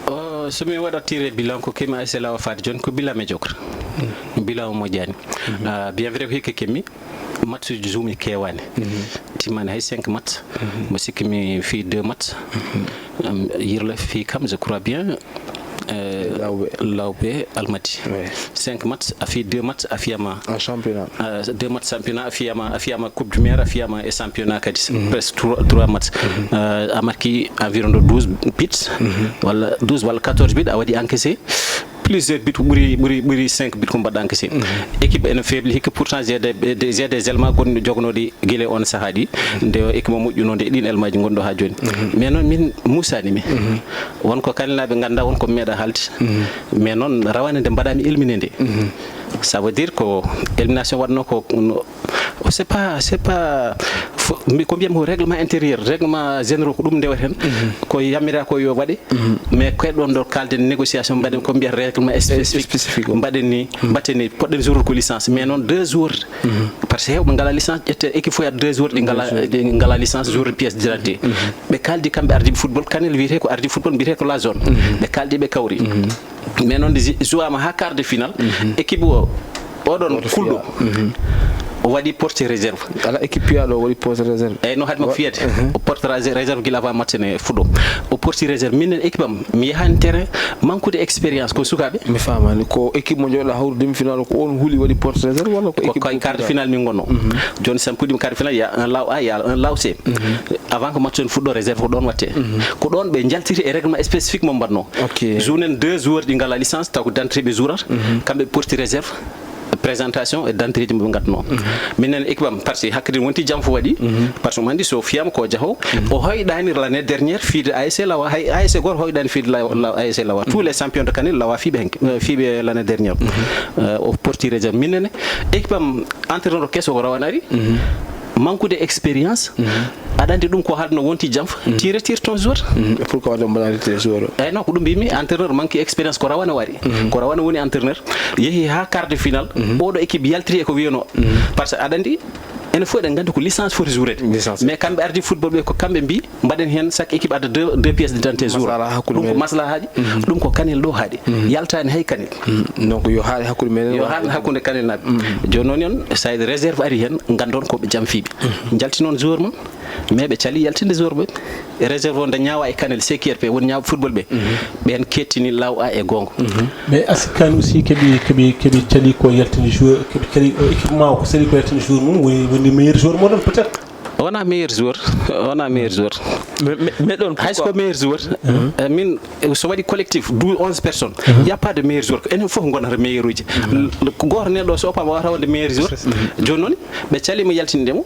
o? Somi waɗat tire bilan ko kemi ASC Lawa faade joni ko bilan mi jokra. Bilan o moƴƴani. Bien vrai ko hikka kemi match uji joumi kewani. Timmani hay cinq match. Mo sikki mi fi deux match. Yirla fi kam je crois bien. Lawbe Almadi. Cinq match a fi deux match a fiyama en championnat. Deux match championnat a fiyama a fiyama coupe du maire a fiyama e championnat kadi presque trois match. A marki environ de douze buts walla douze walla quatorze buts a waɗi encaissé. Plusieurs buts ko ɓuri ɓuri ɓuri cinq buts ko mbaɗɗa encaissé. Équipe ene faible hikka pourtant j'ai des j'ai des éléments gonɗo jogonoɗi guila on saaha ɗi. Nde o équipe o moƴƴunode e ɗin élément ji gonɗo ha joni. Mais noon min musanimi. Wonko kalinaɓe ganda wonko meeɗa haalde. Mais noon rawane nde mbaɗami éliminé nde. Ça veut dire ko élimination waɗno ko c'est pas c'est pas ko mbiyam ko règlement intérieur règlement généraux ko ɗum ndeweten. Ko yamira ko yo waɗe. Mais koye ɗon ɗo kalden négociation mbaɗen ko mbiyata règlement spécifique mbaɗen ni mbatten ni poɗɗen joueur ko licence mais noon deux joueurs. Par ce que hewɓe ngala licence ƴette équipe fof yata deux joueurs ɗi ngala licence joueur pièce d'identité. Ɓe kaldi kamɓe ardiɓe football kanel wiyete ko ardi football mbiyete ko la zone. Ɓe kaldi ɓe kawri. Mais noon nde jouwama ha quart de finale équipe o oɗon kulɗo o waɗi porte réserve. Ala équipe piyaɗo o waɗi porte réserve. Eyyi no haɗi makko fiyede o porte réserve gila avant match ne fuɗɗo. O porti réserve minen équipe am mi yahani terrain manque de expérience ko sukaɓe. Mi famani ko équipe mo jooɗa hawru demi final ko on huuli waɗi porte réserve walla ko équipe quart de final min gonno. Joni sen puɗɗima quart de final ya un law a ya un law c. Avant ko match on fuɗɗo réserve ko ɗon watte. Ko ɗon ɓe jaltiri e règlement spécifique mo mbaɗno. Jounen deux joueurs ɗi ngala licence taw ko dentité ɓe jourat. Kamɓe ɓe porti réserve. présentation e d'entrée ji mo ɓe ngadduno. Minen équipe am, par ce que hakkadi wonti jam fo waɗi. Par ce que omo anndi so fiyama ko jaho, o hoyɗani l'année dernière fiide A S C Lawa, hay A S C goto hoyɗani fiide Lawa, Lawa, A S C Lawa. Tous les champions de Kanel Lawa fiiɓe hen, euh, fiiɓe l'année dernière. Euh, o porti réserve. Minen équipe am, entraîneur o keso ko rawane ari. Manque de expérience. Aɗa anndi ɗum ko haalno wonti jam. Ti retire ton joueur. Pourquoi ɗum mbaɗa retire joueur o? Eyyi, non, ko ɗum mbimi, entraîneur manque expérience, ko rawane wari. Ko rawane woni entraîneur. Yeehi ha quart de finale. Oɗo équipe yaltiri e ko wiyano. Par ce que aɗa anndi, enen fof eɗen nganndi ko licence foti jouerede. Licence. Mais kamɓe ardi football ɓe, ko kamɓe mbi mbaɗen heen chaque équipe adda deux, deux pièces d'identité joueur. Maslaha hakkunde ɗum ko men. Maslahaaji. Ɗum ko Kanel ɗo haaɗi. Yaltaani hay Kanel. Donc yo haaɗe hakkunde men. Yo haaɗe hakkunde Kanel naaɓe. Jooni noon, on, so réserve ari heen, nganndon ko ɓe jam fiiɓe. Njalti noon joueur mon. Mais ɓe cali yaltinde joueur ɓe. Réserve o nde ñaawa e Kanel C Q R P, woni ñaawa football ɓe. Ɓeen kettini Lawa e goonga. Mais A S C Kanel aussi keɓi, keɓi, keɓi cali ko yaltini joueur, keɓi cali, euh, équipe ma o ko sali ko yaltini joueur mum, woni, woni meilleur joueur moɗon peut-être? Wona meilleur joueur, wona meilleur joueur. Mais, mais, mais ɗon, hay so ko pourquoi? Meilleur joueur, euh, min, so waɗi collectif, douze, onze personnes, il y a pas de meilleur joueur. Enen fof ngonata meilleur uji. L-, l-, ko gooto neɗɗo so oppaama wawata wonde meilleur joueur. Jooni noon, ɓe calima yaltinde mo,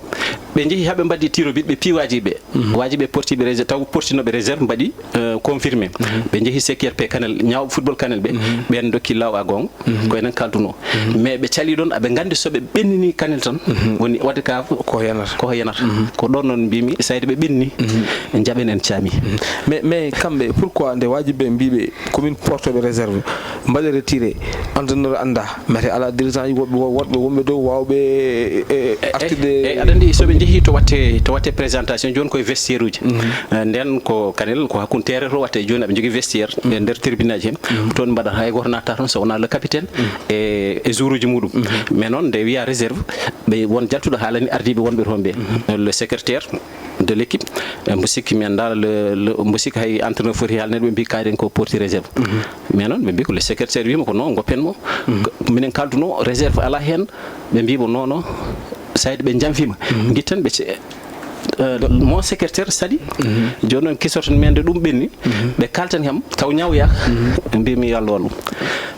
ɓe njehi haɓe mbaɗi tiro biɗ, ɓe piiwaji ɓe. Waji ɓe portiɓe réserve, taw portinoɓe réserve mbaɗi, euh, confirmé. Ɓe njehi C Q R P Kanel, ñaaw football Kanel ɓe, ɓen dokki Lawa goonga, ko enen kalduno. Mais ɓe cali ɗon, aɓe nganndi so ɓe ɓennini Kanel tan, woni ODCAV ko yanata. Ko yanata. Ko ɗon noon mbimi, sayde ɓe ɓenni, jaɓen en caami. Mais, mais kamɓe, pourquoi nde waji ɓe mbiɓe, ko min portoɓe réserve, mbaɗe retiré, entraîneur annda, mete ala dirigeant ji woɓɓe, wo-, woɗɓe wonɓe dow wawɓe, e, e, artirde. E, aɗa anndi so ɓe njehi to watte, to watte présentation, jooni koye vestiaire uji. Eh, nden ko Kanel, ko hakkunde terrain to watte, jooni aɓe njogii vestiaire e nder tribune aji heen. Toon mbaɗa hay gooto natta toon so wonaa le capitaine e, e joueur uji muɗum. Mais noon nde wiya réserve, ɓe won jaltuɗo haalani ardiiɓe wonɓe toon ɓe. Le secrétaire de l'équipe, eh, mbo sikki mi anndaa le, le, mbo sikki hay entraîneur foti haalneede ɓe mbi kaɗen ko porti réserve. Mais noon ɓe mbi ko le secrétaire wiima ko non, goppen mo. Ko minen kalduno réserve ala heen, ɓe mbi mo non, non, sayde ɓe jamfima. Gittan ɓe ce-, euh, mon secrétaire sali. Jooni noon kisorten men nde ɗum ɓenni, ɓe kalten kam taw ñawyaka. Mbimi yo Allah wallu.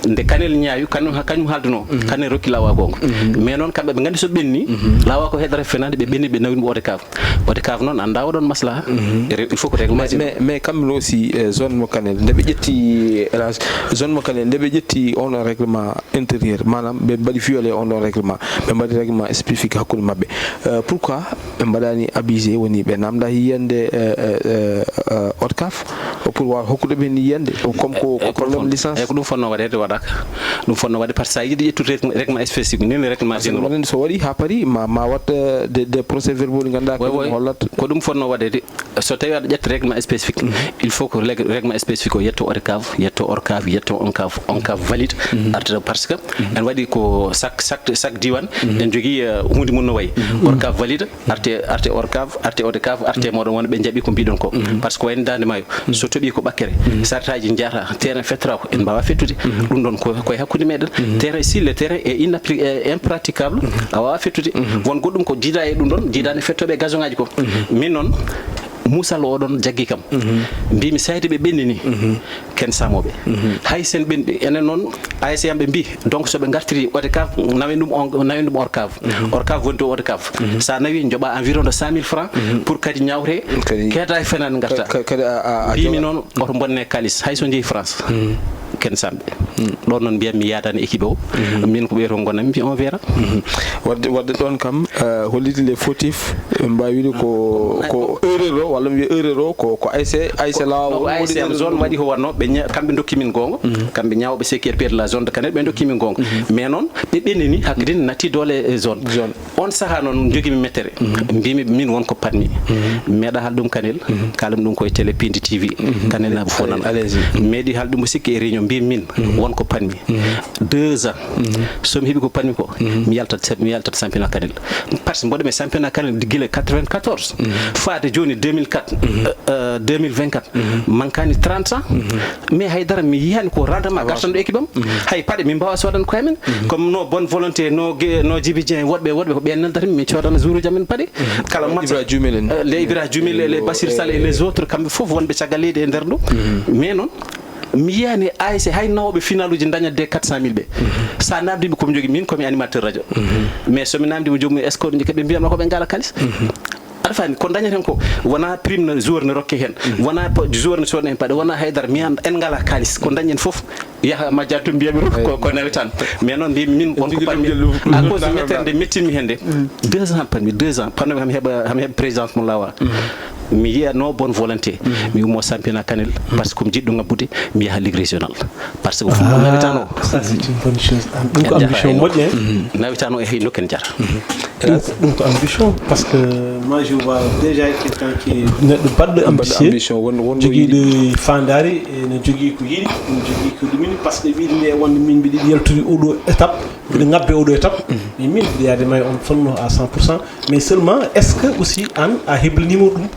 Nde Kanel ñaawi, kañum, kañum haalduno, Kanel rokki Lawa goonga. Mais noon kamɓe ɓe nganndi so ɓenni, Lawa ko heɗata fenaande, ɓe ɓenni ɓe nawini mo ODCAV. ODCAV noon annda oɗon maslaha. Re-, il faut ko règlement. Mais, mais, mais kamɓe aussi, eh, zone mo Kanel, nde ɓe ƴetti, hélas, zone mo Kanel, nde ɓe ƴetti on règlement intérieur, maanaam ɓe mbaɗi violé on ɗon règlement, ɓe mbaɗi règlement spécifique hakkunde maɓɓe. Euh, pourquoi ɓe mbaɗani abusé, woni ɓe namda yiyande, euh, euh, euh, euh, ODCAV pour waawa hokkude ɓe yiyande, comme ko, ko problème licence? Eyyi, ko ɗum fotno waɗeede, waɗaka. Ɗum fotno waɗde par ce que sa yiɗi ƴettude règlement, règlement spécifique, ni règlement général. Parce que so waɗi ha paari, ma, ma waɗ, euh, des, des procès verbaux ɗi ngannduɗaa ko ɗum hollat. Ko ɗum fotno waɗeede. So tawi aɗa ƴetta règlement spécifique, il faut que règ-, règlement spécifique o yetto ODCAV, yetto ORCAV, yetto ONCAV, ONCAV valide, arta, parce que en waɗi ko chaque, chaque, chaque diwan, en jogii, euh, huunde mum no wayi. ORCAV valide, arte, arte ORCAV, arte ODCAV, arte moɗon won ɓe jaɓi ko mbiɗon ko. Parce que wayno Daande Maayo, so toɓi ko ɓakkere, sartaji njahata, terrain fettorako, en mbawa fettude. Ɗum ɗon ko, ko e hakkunde meɗen. Terrain, si le terrain est inappli-, est impraticable, a wawa fettude. Won goɗɗum ko jiida e ɗum ɗon, jiidani fettoɓe gazon ngaji ko. Min noon, Moussa Lo oɗon jaggi kam. Mbimi sayde ɓe ɓenni ni, ken samoɓe. Hay sen ɓenni, enen noon, A S C am ɓe mbi, donc so ɓe gartiri ODCAV, nawen ɗum on, nawen ɗum ORCAV. ORCAV woni to ODCAV. Sa nawi, joɓa environ de cent mille francs pour kadi ñawte, kadi keeda e fenaande garta. Ka-, ka-, kadi a, a, a mbimi joɓa. Noon, oto bonne kalis, hay so jeeyi France. Ken samɓe. Ɗon noon mbiyam mi yaadani équipe o. Min ko ɓeyto gonanmi, on verra. Wadde, wadde ɗon kam, eh, holliti les fautifs, ɓe mbawi wiide ko, ko erreur o, walla mi wiya erreur o, ko, ko A S C, A S C Lawa. Ko A S C am zone waɗi ko wanno, ɓe ña-, kamɓe dokki min gonga. Kamɓe ñawɓe C Q R P de la zone de Kanel, ɓe dokki min gonga. Mais noon, ɓe ɓenni ni, hakkadi natti doole e zone. Zone. On saha noon jogimi mettere. Mbimi min won ko panmi. Meeɗa haal ɗum Kanel. Kalam ɗum koye télé Pindi T V. Kanel naaɓe fof nana. Allez-y. Meeɗi haal ɗum o sikki e réunion, mbimi min won ko panmi. Deux ans. So mi heɓi ko panmi ko, mi yaltat, mi yaltat championnat Kanel. Parce que mboɗo mi championnat Kanel gila quatre-vingt-quatorze. Faade jooni deux mille quatre, euh, euh, deux mille vingt-quatre. Mankani trente ans. Mais haydara mi yiyani ko rendement gartanɗo équipe am. Hay paɗe min mbawa sodan koye men. Comme no bonne volonté, no ge-, no Djiby Dieng, woɗɓe, woɗɓe ko ɓen nandata min, min codana joueur uji amen paɗe. Kala match. Ibra Djoumel en. Euh, les Ibra Djoumel, les Basir Sall et les autres, kamɓe fof wonɓe caggal leydi e nder ɗo. Mais noon, Mi yiyani A S C hay nawooɓe finaluuji daña de quatre cent mille ɓe. Sa namdiɓe komi jogii, min komi animateur radio. Mais somi namdima joomum est-ce que ɗum ɓe mbiyatma ko ɓe ngala kalis? Aɗa faami, ko dañaten ko wona prime no joueur ne rokke heen, wona joueur ne soodna heen paɗe, wona haydara. Mi an en ngala kalis, ko dañen fof yaha majjat to mbiyami rokku ko, ko nawetaan. Mais noon mbimi min won ko parmi à cause de mettere nde mettinmi heen nde. Deux ans parmi deux ans panno kam heɓa kam heɓa présidence mo lawa. Mi yiya no bonne volonté. Mi ummo championnat kanel, parce que komi jiɗɗo ngabbude, mi yaha ligue régional. Parce que football nawetaan o, Ça, c'est une bonne chose. Am- Ɗum ko ambition moƴƴo en. Nawetaan o e hay nokken jara. Ɗum ko- ɗum ko ambition, parce que moi je vois déjà quelqu'un qui est neɗɗo baɗɗo ambitieux, ambition, won- won- jogiiɗo faandaare, ene jogii ko yiɗi, ene jogii ko ɗumini, parce que wiide nde wonde min mbiɗa yaltude oɗo étape, mbiɗa ngabbe oɗo étape. Mais min mbiɗa yaade ma e on sonno à cent pour cent. Mais seulement est-ce que aussi an a heblanima ɗum?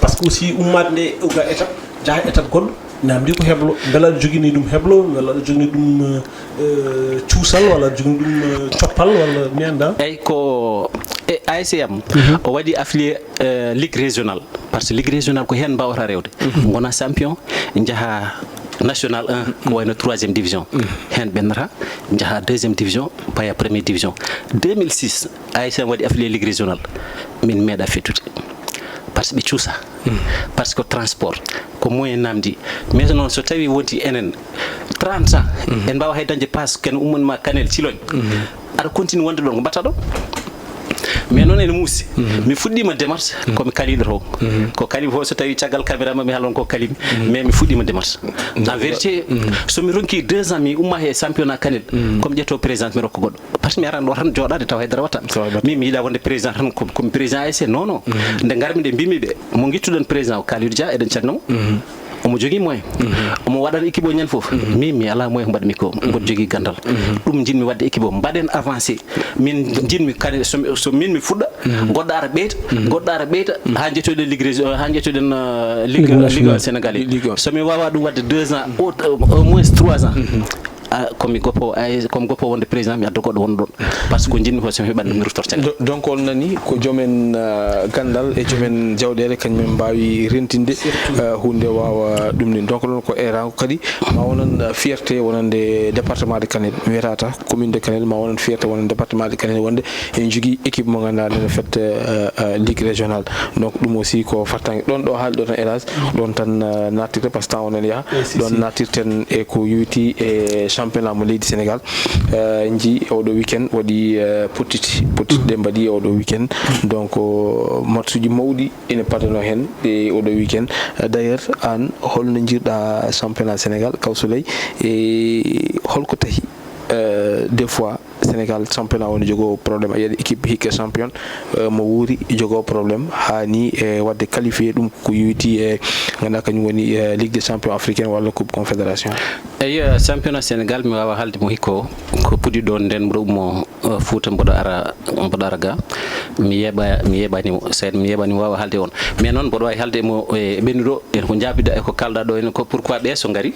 Parce que aussi ummaade nde oga étape, jaha étape goɗɗo, namdi ko heblo. Mbela aɗa jogini ɗum heblo, mbela aɗa jogini ɗum euh, cuusal, walla aɗa jogini ɗum euh, coppal, walla mi annda? Eyyi, ko e A S C am o waɗi affilié euh, ligue régional, parce que ligue régional ko heen mbawata rewde. Gona champion, jaha national un, ko wayno troisième division. Heen ɓennata, jaha deuxième division, paya première division. Deux mille six, A S C am waɗi affilié ligue régional. Min meeɗa fettude, parce que ɓe cuusa. Parce que transport, ko moyen namdi. Mais noon so tawi wonti enen trente ans, en mbawa hay dañde passe, ken ummanma Kanel, Ciloñ, aɗa continue wonde ɗon, ko mbatta ɗon? Mais noon ene muusi. Mi fuɗɗima démarche komi kaliɗo to. Ko kaliɗo fof, so tawi caggal caméra ma mi halon ko kaliɗo. Mais mi fuɗɗima démarche. En vérité, somi ronki deux ans mi umma he championnat Kanel, komi ƴetto présidence mi rokka goɗɗo. Parce que mi aran ɗo tan jooɗaade taw haydara watta. Min mi yiɗa wonde président tan, ko- komi président A S C. Non, non. Nde ngarmi nde mbimi ɓe, mo gittuɗon président o, Kalidou Dia, eɗen calmina mo. Omo jogii moyen. Omo waɗan équipe o ñande fof. Min mi ala moyen ko mbaɗmi ko. Mboɗo jogii gandal. Ɗum njiɗmi waɗde équipe o. Mbaɗen avancé. Min njiɗmi kadi so, so min mi fuɗɗa, goɗɗo ara ɓeyta, goɗɗo ara ɓeyta, haa njettoɗen ligue régio- haa njettoɗen euh, ligue ligue Sénégal. Somi wawa ɗum waɗde deux ans, au, au moins trois ans. Ah, komi goppo, ay, komi goppo wonde président, mi adda goɗɗo wonɗo ɗon. Parce que ko njiɗmi ko, so mi heɓani ɗum, mi ruttortene. Do- donc on nani ko joomen euh, gandal e joomen jawɗele, kañumen mbaawi rentinde euh, hunde wawa ɗum ni. Donc ɗon ko erango kadi ma wonan euh, fierté wonande département de Kanel, mi wiyata commune de Kanel, ma wonan fierté wonande département de Kanel, wonde en jogii équipe mo ganduɗa nene fette euh, euh, ligue régionale. Donc ɗum aussi ko fartange. Ɗon ɗo haali ɗo tan, hélas, ɗon tan euh, nattirte, parce que temps onon yaha. Ɗon nattirten e ko yowiti e championnat mo leydi Sénégal. Euh, en jii oɗo weekend waɗi euh, pottiti pottiti ɗe mbaɗi e oɗo weekend. Donc euh, match uji mawɗi ina padano hen ɗe oɗo weekend. Euh, d'ailleurs an, holno jirɗa championnat Sénégal, Kaw Souley, e holko tahi euh, des fois Sénégal championnat woni jogo problème, a yiyat équipe hikka champion euh, mo wuuri jogo problème hani e wadde qualifié, ɗum ko yowiti e ganduɗa kañum woni euh, ligue des champions africaine walla coupe confédération? Eyi, euh, championnat Sénégal mi wawa haalde mo hikka o, ko puɗi ɗon nden mboɗo ummo euh, Fouta mboɗo ara mboɗo ara ga. Mi yeeɓa mi yeeɓanimo, sed mi yeeɓanimo wawa haalde on. Mais noon mboɗo wawi haalde mo e ɓennuɗo en ko jaabida e ko kalɗa ɗo en ko, pourquoi ɓe so ngari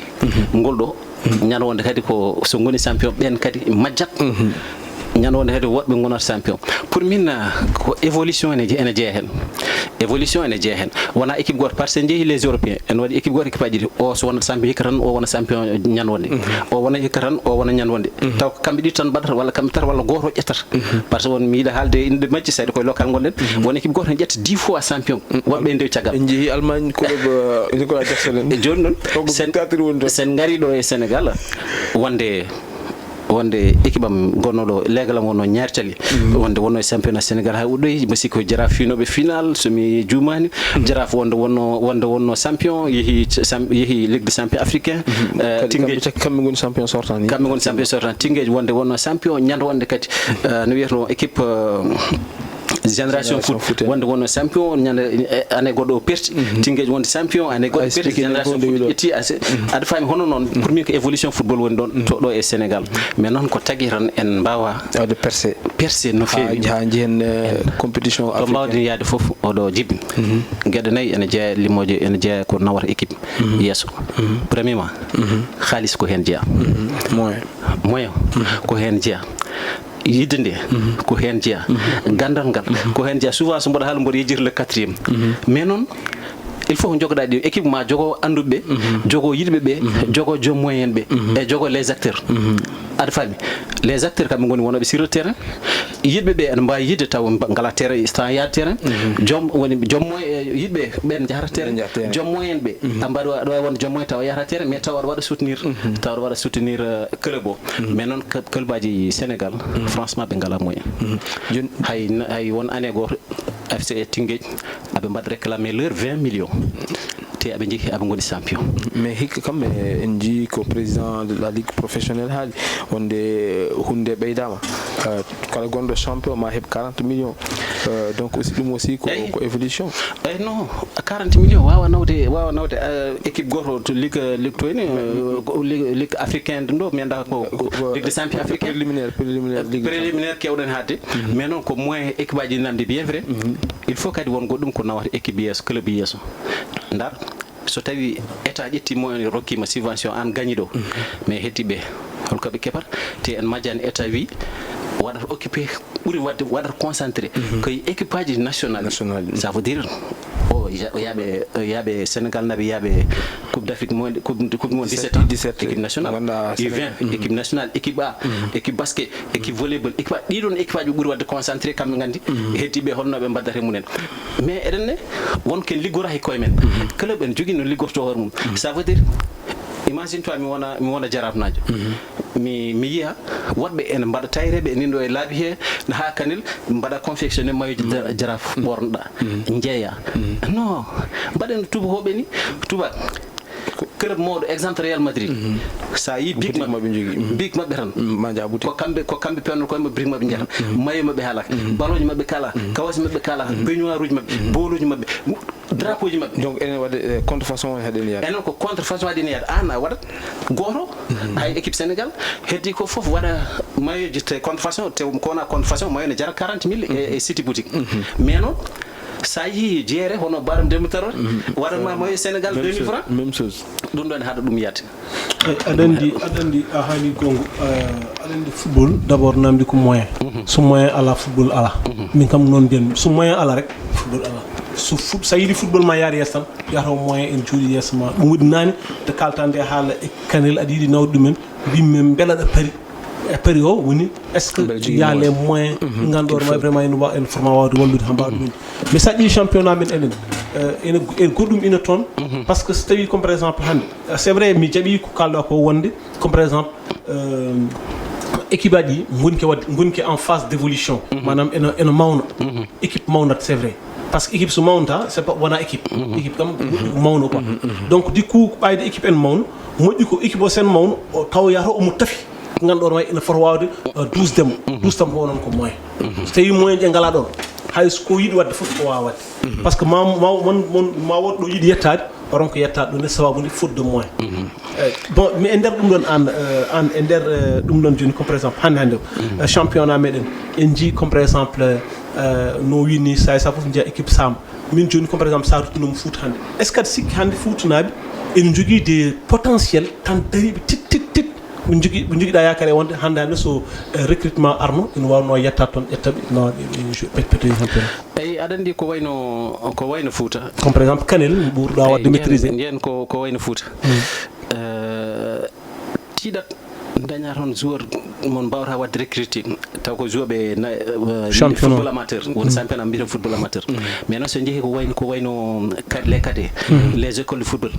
ngol ɗo ñande wonde kadi ko so ngoni champion ɓen kadi majjat. Ñande wonde kadi woɗɓe gonata champion. Pour min euh, ko évolution ene je- ene jeeya hen. Évolution ene jeeya hen. Wona équipe goto, parce que jeehi les européens ene waɗi équipe goto, équipe aji ɗi, o so wonat champion hikka tan o wona champion ñande wonde, o wona hikka tan o wona ñande wonde. Taw ko kamɓe ɗiɗo tan mbaɗata walla kamɓe tata walla goto o ƴettata. Parce que won mi yiɗa haalde inde majji, sayde koye local gonɗen. Won équipe goto ne ƴetta dix fois champion, woɓɓe e ndewi caggal. En jeehi Allemagne, club euh, Nicolas Jackson en. E joni noon, sen sen ngari ɗo e Sénégal, wonde wonde équipe am gonnoɗo legalam wonno ñaari tali, wonde wonno e championnat Sénégal ha uɗɗoyi, mbi sikki ko Jaraaf finoɓe final, somi juumani. Jaraaf wonde wonno wonde wonno champion, yeehi champ- yeehi ligue de champion africain. Euh, Kadi kamɓe Tingueji cak- kamɓe ngoni champion sortant ni. Kamɓe ngoni champion sortant. Tingueji wonde wonno champion, ñande wonde kadi euh, no wiyeteno équipe euh, génération foot wonde wonno champion, ñande eh, année goɗɗo o perti. Tingueji wonde champion, année goɗɗo perti, génération foot ƴetti. Aɗa faami, hono noon pour min ko évolution football woni ɗon to ɗo e Sénégal. Mais noon ko tagi tan en mbawa wawde percé percé no feewi, ha jehen euh, compétition to africaine mbawden yaade fof. Oɗo jibin gueɗe nayyi ene jeeya limoje, ene jeeya ko nawata équipe yeeso. Premièrement, haalis ko hen jeeya. Moyen. Moyen ko hen jeeya. Yidde nde ko hen jeeya. Gandal ngal ko hen jeeya. Souvent so mboɗo haala mboɗo yejjita le quatrième. Mais noon Il faut ko jogoɗaa ɗi, équipe ma jogo annduɓe ɓe, jogo yiɗɓe ɓe, jogo joom moyen ɓe, e jogo les acteurs. Aɗa faami? Les acteurs kamɓe ngoni wonooɓe sur le terrain. Yiɗɓe ɓe aɗa mbaawi yiɗde taw mba- ngalaa terrain, sans yaade terrain. Joom woni joom moyen, yiɗɓe ɓen njahata terrain. Joom moyen ɓe, a mbaɗa aɗa waawi wonde joom moyen taw a yahata terrain, mais taw aɗa waɗa soutenir, taw aɗa waɗa soutenir euh, club o. Mais noon club aji Sénégal, franchement ɓe ngalaa moyen. Jooni hay won année gooto, F C Teungueth aɓe mbaɗa réclamer leur vingt millions, te aɓe njehi aɓe ngoni champion. Mais hikka kam, eh, en njii ko président de la ligue professionnelle haali wonde huunde ɓeydaama. Eh, kala gonɗo champion ma heɓ quarante millions. Eh, donc aussi ɗum aussi ko, ko évolution. Eyi, non, quarante millions waawa nawde, waawa nawde eh, équipe gooto to ligue, ligue to ene eh, ko ligue, ligue africaine ɗum ɗo mi annda ko, ko ligue de champion africaine. Préliminaire, préliminaire ligue. Préliminaire kewɗen haalde. Mais noon ko moyen équipe aji namdi bien vrai. Il faut kadi won goɗɗum ko nawata équipe yeeso, club yeeso. Ndar, so tawi état ƴetti moyen rokkiima subvention, aan gañiiɗo, mais heddiiɓe holko ɓe keɓata? Te en majjani état wi waɗata occupé, ɓuri waɗde waɗata concentré koye équipe aji national. Ça veut dire o ya- o yaaɓe o yaaɓe Sénégal naɓe yaaɓe coupe d'Afrique mo coupe coupe mo dix-sept ans. Dix-sept. Équipe nationale, U vingt, équipe nationale, équipe A, équipe basket, équipe volleyball, équipe A. Ɗiɗon équipe aji ɓuri waɗde concentré, kamɓe nganndi heddiiɓe holno ɓe mbaddata e mumen. Mais eɗen ne won ken liggora e koye men. Club en jogii no liggorto hoore mum. Ça veut dire, imagine toi mi wona mi wona jarafnajo, mi mi yiya woɗɓe ene mbaɗa tayreɓe ene ɗo e laabi he, haa kanel mbaɗa confectionné mayoji jaraf ɓornoɗa, jeeya. Non, mbaɗen no tubakoɓe ni. Tuba club mawɗo, exemple Real Madrid, sa yi big maɓɓe, big maɓɓe tan, ma jaa boutique, ko kamɓe ko kamɓe pewno koye maɓɓe, big maɓɓe njata, mayo maɓɓe haalaka, ballon ji maɓɓe kala, kawas ji maɓɓe kala, baignoire uji maɓɓe, boluji maɓɓe, drapeau ji maɓɓe. Donc enen waɗa eh, contrefaçon on haɗen yaade. Enen ko contrefaçon haɗen yaade, an a waɗat goto. Hay équipe Sénégal heddi ko fof waɗa mayoji te contrefaçon, te ko wona contrefaçon, mayo ne jara quarante mille e, e City Boutique. Mais noon sa yeehi jeere hono baram demi taro waɗanma mayo Sénégal deux mille francs. Même chose. Ɗum ɗon haɗa ɗum yaade. Aɗa anndi, aɗa anndi a haali goonga. Aɗa anndi football d'abord namdi ko moyen. So moyen ala, football ala. Min kam noon mbiyatmi, so moyen ala rek, football ala. So foot so a yiɗi football ma yaade yeeso tan, yataw moyen en jooɗi yeeso ma. Ɗum waɗi naane nde kalta nde haala e Kanel, aɗa yiɗi nawde ɗumen, mbimmi mbela aɗa pari. E pari o woni est-ce que il y a les moyens ngannduɗon ma vraiment ene wa- ene forma wawde wallude ha mbawa ɗumen. Mais sa ƴeewi championnat men enen, eh, ene ene goɗɗum ina toon. Parce que so tawi comme par exemple hannde, eh, c'est vrai mi jaɓi ko kalɗa ko wonde comme par exemple euh, équipe aji ɗi ngonki wadde ngonki en phase d'évolution. Maanaam ene ene mawna. Équipe mawnat, c'est vrai. Parce que équipe so mawnta c'est pas wona équipe. Équipe kam ko mawno quoi. Donc du coup ɓayde équipe en mawno, moƴƴi ko équipe o sen mawno o taw yata omo tafi. Ngannduɗon ma ene fota wawde euh, douze demo. Douze tam ko onon ko moyen. So tawi moyen je ngala ɗon, hay so ko yiɗi wadde fof ko wawa wadde. Parce que ma ma mon mon ma woɗɗo yiɗi yettade, oɗon ko yettade ɗum ne sababu nde faute de moyen. Eh, bon mais e nder ɗum ɗon an euh, an e nder euh, ɗum ɗon joni comme par exemple hannde hannde o, euh, championnat meɗen en jii comme par exemple euh, no wini sa sa fof jiya équipe sam. Min joni comme par exemple sa ruttinoma foot hannde, est ce que aɗa sikki hannde footunaɓe ene jogui des potentiel tan dariɓe tit tit tit? Ɓe jogui ɓe joguiɗa yakare wonde hannde hannde so eh, recrutement arno ene wawno yettat toon ƴetta ɓe nawa ɓe ɓe petoyi championnat? Eyi, aɗa anndi ko wayno ko wayno Fouta. Comme par exemple Kanel ɓurɗa wadde maîtrisé. Nden ko ko wayno Fouta. Euh, tiiɗat daña toon joueur mon mbawata wadde recruté taw ko joueur ɓe na- euh, championnat football amateur won championnat mbiyeten football amateur. Mais noon so jeehi ko wayno ko wayno kad- les cadets, les écoles de football.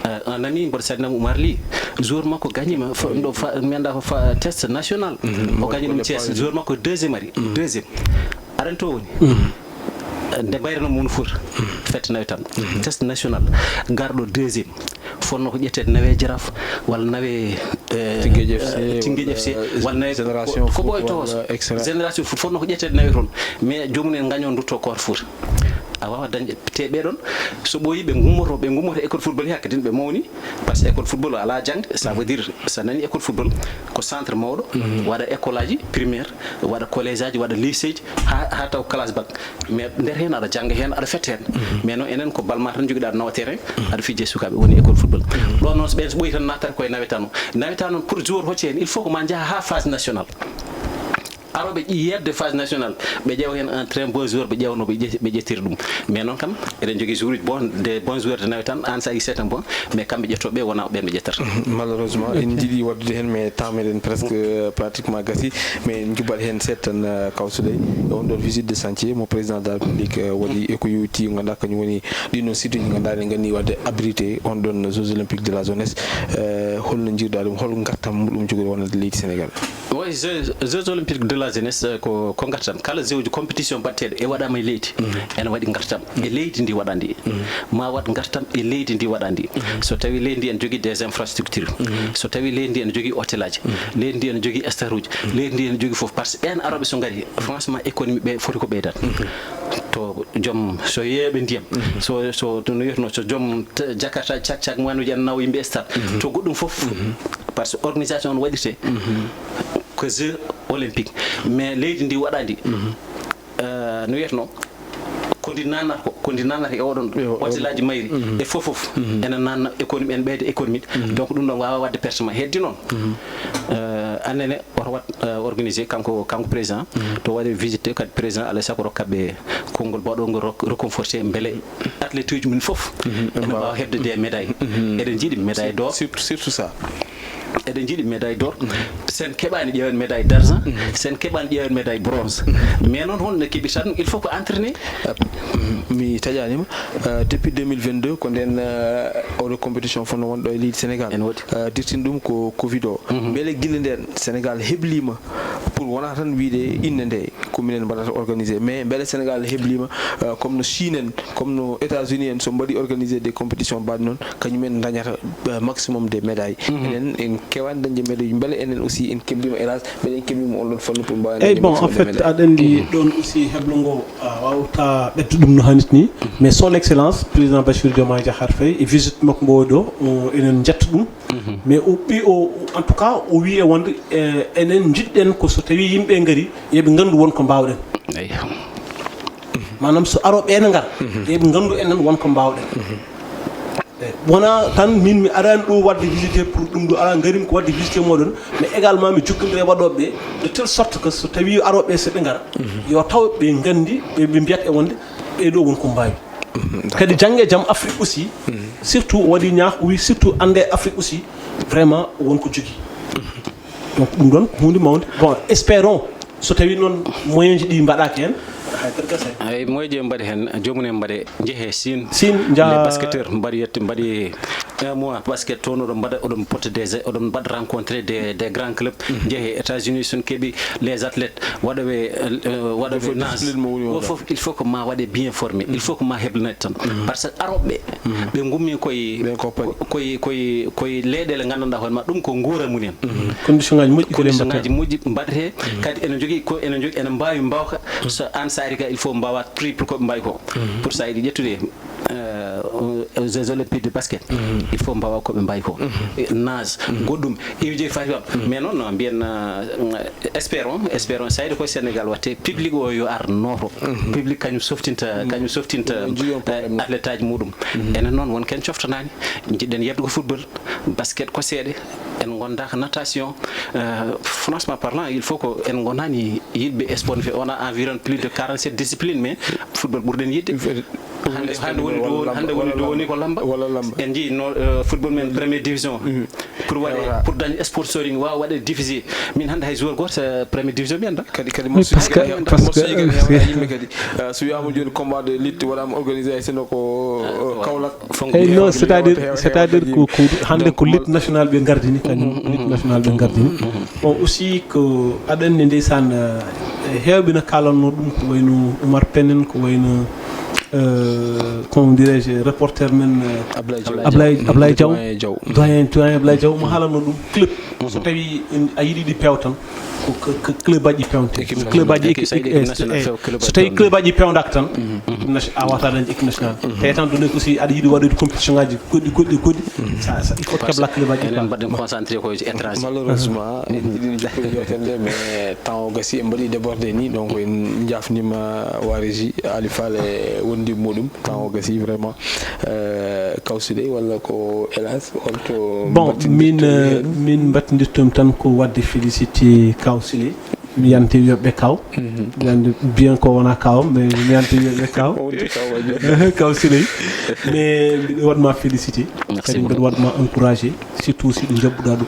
Euh, un ami mboɗo salminamo Oumar Ly, joueur makko gagnima fo- ɗo fa- mi annda ko fa- test national. O gagni ɗum Thiès, joueur makko deuxième ari deuxième. Aɗa anndi to woni? Nde mbayre noon mum no foti fette nawetan, test national, garɗo deuxième, fonno ko ƴettede nawe Jaraaf walla nawe eh, Teungueth F C, eh, Teungueth F C walla, eh, walla nawe génération ko foot ɓooyto walla et cetera. Génération foot fonno ko ƴettede nawe toon. Mais joomum en gaño dutto koto Fouta. A wawa dañde te ɓeɗon so ɓooyi ɓe gummoto ɓe gummoto école football he hakkadin ɓe mawni. Parce que école football ala jangde, ça veut dire sa nani école football ko centre mawɗo, waɗa école aji primaire, waɗa collège aji, waɗa lycée ji, ha, ha taw classe bac. Mais nder hen aɗa jangga hen, aɗa fetta hen. Mais non, enen ko bal ma tan joguiɗa, aɗa nawa terrain, aɗa fijje sukaɓe, woni école football. Ɗo noon so ɓen so ɓooyi tan nattata koye nawetan o. Nawetan noon pour joueur hocce hen il faut ko ma jaaha ha phase nationale. Arooɓe ƴi-, yedde phase nationale, ɓe ƴeewa heen un très bon joueur, ɓe ƴeewnoo, ɓe ƴe-, ɓe ƴettir ɗum. Mais noon kam, eɗen njogii joueuruuji bon, des bons joueurs de nawetaan, aan so a yii seetan bon, mais kamɓe ƴettooɓe ɓe wonaa ɓeen ɓe ƴettata. Malheureusement, en njiɗi waɗdude heen, mais temps meɗen presque, euh, pratiquement gasi, mais en njuɓɓat heen seeɗa tan, euh, Kaw Souley, e on ɗoon visite de chantier mo président de la République, euh, waɗi e ko yowiti, ngannduɗaa kañum woni ɗiin ɗoon site uji ngannduɗaa ɗi ngannduɗaa waɗde abrité on ɗoon Jeux Olympiques de la jeunesse, euh, holno njiiruɗaa ɗum, hol ngartam muɗum jogori wonande leydi Sénégal? Oui, Jeux, Jeux Olympiques de la jeunesse, euh, ko, ko ngartam. Kala jeux uji compétition mbaɗteeɗo e waɗaama e leydi, ene waɗi ngartam. E leydi ndi waɗandi. Ma waɗ ngartam e leydi ndi waɗandi. So tawi leydi ndi ene jogii des infrastructures. So tawi leydi ndi ene jogii hôtel aji. Leydi ndi ene jogii stade uji. Leydi ndi ene jogii fof. Par ce que ɓeen arooɓe so ngari, franchement, économie ɓe foti ko ɓeydat. To joom, so yeeɓe ndiyam, so, so, no wiyatnoo, so joom t-, jakarta, cak cak, manuji en nawa yimɓe e stade. To goɗɗum fof, par ce que organisation on waɗirte ko jeux olympique. Mais leydi ndi waɗandi, euh, no wiyatnoo, ko ndi naannata ko, ko ndi naannata e oɗon hôtel aji mayri, e fof fof, ene naanna économie, en ɓeyda économie. Donc ɗum ɗon waawa waɗde pertement. Heddi noon, euh, annene oto waɗ, euh, organisé kanko, kanko président, to waɗe visité kadi président, alaa e sago rokka ɓe konngol baɗoongol rok-, réconforté mbele athlète uji mum fof ene mbaawa heɓde des médailles. Eɗen njiɗi médaille d'or. Surtout, surtout ça. Eɗen njiɗi médaille d'or. Sen keɓaani, ƴeewen médaille d'argent. Sen keɓaani, ƴeewen médaille bronze. Mais noon, honno keɓirta ɗum? Il faut ko entraîner. Euh, mi taƴaanima. Euh, depuis deux mille vingt-deux, ko ndeen, euh, oɗo compétition fotnoo wonde ɗo e leydi Sénégal. Ene woodi. Euh, dirtin ɗum ko covid o. Mbele gila ndeen Sénégal heblima pour wona tan wiide innde nde ko minen mbaɗata organisé, mais mbele Sénégal heblima, euh, comme no Chine en, comme no États-Unis en, so mbaɗi organisé des compétitions mbaɗi noon, kañum en dañata, euh, maximum des médailles. Enen en kewaani dañde médaille, mbele enen aussi en keblima, hélas, mbele en keblima on ɗon fannu pour mbawa dañde maximum des médailles. Eyyi, bon, en fait, aɗa anndi ɗon aussi heblo ngo a wawta ɓettude ɗum no hannirta ni, mais son excellence président Bassirou Diomaye Diakhar Faye e visite makko ngo ɗo, o, enen njetta ɗum. Mais o ɓi o, en tout cas, o wi e wonde, eh, enen njiɗɗen ko so tawi yimɓe ngari, yoɓe nganndu won ko mbawɗen. Eyyi. Maanaam so arooɓe ene ngara, yoɓe nganndu enen won ko mbawɗen. Eyyi. Wona tan min mi arani ɗo wadde visité pour ɗum ɗo, ala, ngarim ko wadde visité moɗon, mais également mi jokkondira e waɗoɓe ɓe, de telle sorte que so tawi arooɓe so ɓe ngara, yo taw ɓe nganndi, ɓe, ɓe mbiyat e wonde ɓe ɗo won ko mbawi. Kadi jannge jam Afrique aussi, surtout o waɗi ñaax, o wi surtout annde Afrique aussi, vraiment won ko jogii. Donc ɗum ɗon ko huunde mawnde. Bon, espérons, so tawi noon moyen ji ɗi mbaɗaaki heen, hay kadi gasa. Ay, moyen ji mbaɗi heen, joomum en mbaɗe, njehe Chine. Chine, njaha. Les basketteurs mbaɗi yette, mbaɗi un mois basket toon, oɗon mbaɗa, oɗon potta des, oɗon mbaɗa rencontré des, des grands clubs. Njehe États-Unis, so on keɓi les athlètes, waɗoɓe, euh, waɗoɓe nage. Discipline mo woni o fof, il faut que ma waɗe bien formé. Il faut que ma heblanede tan. Par ce que arooɓe ɓe, ɓe ngummi koye, koye, koye, koye leyɗeele nganndanɗaa hoore ma, ɗum ko nguura mumen. Condition ngaji moƴƴi kadi. Condition ngaji moƴƴi mbaɗete, kadi ene jogii ko, ene jogii, ene mbaawi mbawka. So aan so ari ka, il faut mbawa triple ko ɓe mbawi ko. Pour ça yiɗi ƴettude, euh, Jeux Olympiques de basket, il faut mbawa ko ɓe mbawi ko. E nage, goɗɗum, iwje fati ɗon. Mais noon, no mbiyen, euh, espérons, espérons, sayde ko Sénégal watte, public o yo ar nooto. Public kañum softinta, kañum softinta, euh, athlète aji muɗum. Enen noon won ken coftanaani. Njiɗɗen yeddugo football, basket ko seeɗa, en ngondaaka natation. Euh, franchement parlant, il faut que en ngonaani yiɗɓe sport, on a environ plus de quarante-sept disciplines, mais football ɓurɗen yiɗde. Hannde, hannde woni ɗo, hannde woni ɗo woni ko lamba. Walla lamba. En njii no, euh, football men première division. Pour waɗe, pour dañde sponsoring, waawa waɗe diffusé. Min hannde hay joueur gooto, euh, première division mi anndaa. Kadi, kadi, parce que, parce que, yimɓe kadi. Euh, so wiyaama jooni combat de lutte waɗaama organisé, hay sinno ko, euh, Kaolack. Eyyi, non, c'est-à-dire, c'est-à-dire ko, ko hannde ko lutte nationale ɓe ngardini, kañum lutte nationale ɓe ngardini. Bon, aussi ko aɗa anndi ndeysaan, euh, heewɓe na kaalanno ɗum, ko wayno Oumar Pène en, ko wayno, euh, comment dirais-je, reporter men, euh, Ablaye Diaw. Ablaye, Ablaye Diaw. Doyen Diaw. Doyen, doyen Ablaye Diaw, mo haalanno ɗum club. So tawi en, a yiɗi ɗi peew tan, ko, ko, ko club aji peewte. Club aji équipe, équipe, équipe, so tawi club aji peewdaaka tan, équipe nation-, a wata dañde équipe nationale. Tawi tan ɗum aussi aɗa yiɗi waɗude compétition ngaji goɗɗi, goɗɗi, goɗɗi. Ça, ça, il faut keɓla club aji. Enen mbaɗen concentré ko étranger. Malheureusement, en jiɗino jokkude yewtere nde, mais temps o gasi, en mbaɗi débordé ni, donc en jafnima wa régie, Ali Fall e wondi muɗum, temps o gasi vraiment. Euh, Kaw Souley walla ko hélas, holto... Bon, min, euh, min mbattindirtomi tan ko waɗde félicité Kaw Souley. Mi yanti yoɓɓe kaw. Yande bien ko wona kaw, mais mi yanti yoɓɓe kaw. Kaw Siley. Mais mbiɗo waɗma félicité. Kadi mbiɗo waɗma encouragé, surtout si ɗo jabbuɗa ɗo.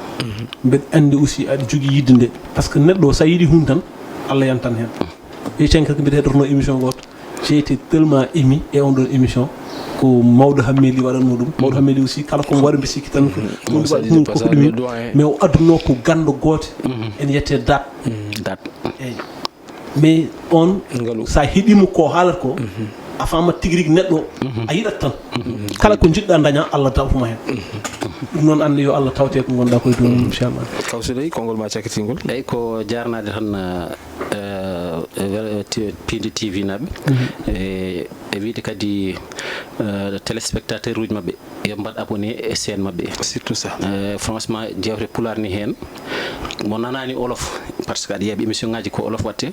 Mbeɗa andi aussi aɗa jogui yidde nde. Parce que neɗɗo sa yiɗi hunde tan, Allah yantan hen. E cen kadi mbiɗa heɗotono émission goto. J'étais tellement ému e on ɗon émission. Ko mawɗo Hammeli waɗanno ɗum. Mawɗo Hammeli aussi kala ko waɗa mbi sikki tan ko ɗum waɗa ɗum koko ɗumi. Mais o adduno ko gando goto. En yette date. Date. Eyyi. Mais on sa heɗima ko haalata ko, a fama tigi rigi neɗɗo, a yiɗat tan. Kala ko jiɗɗa daña, Allah dawtuma hen. Ɗum noon ande yo Allah tawte ko gonɗa koye ɗum, inchallah. Kaw Siley, konngol ma cakkitingol. Eyyi, ko jarnade tan, eh, eh, wele-, ti-, Pindi T V naɓe. E, e wiide kadi, eh, téléspectateur uji maɓɓe, yo mbaɗ abonné e chaîne maɓɓe. Surtout ça. Eh, franchement, jewte pulaar ni heen, mo nanaani olof, parce que aɗa yeeɓa émission ngaji ko olof watte.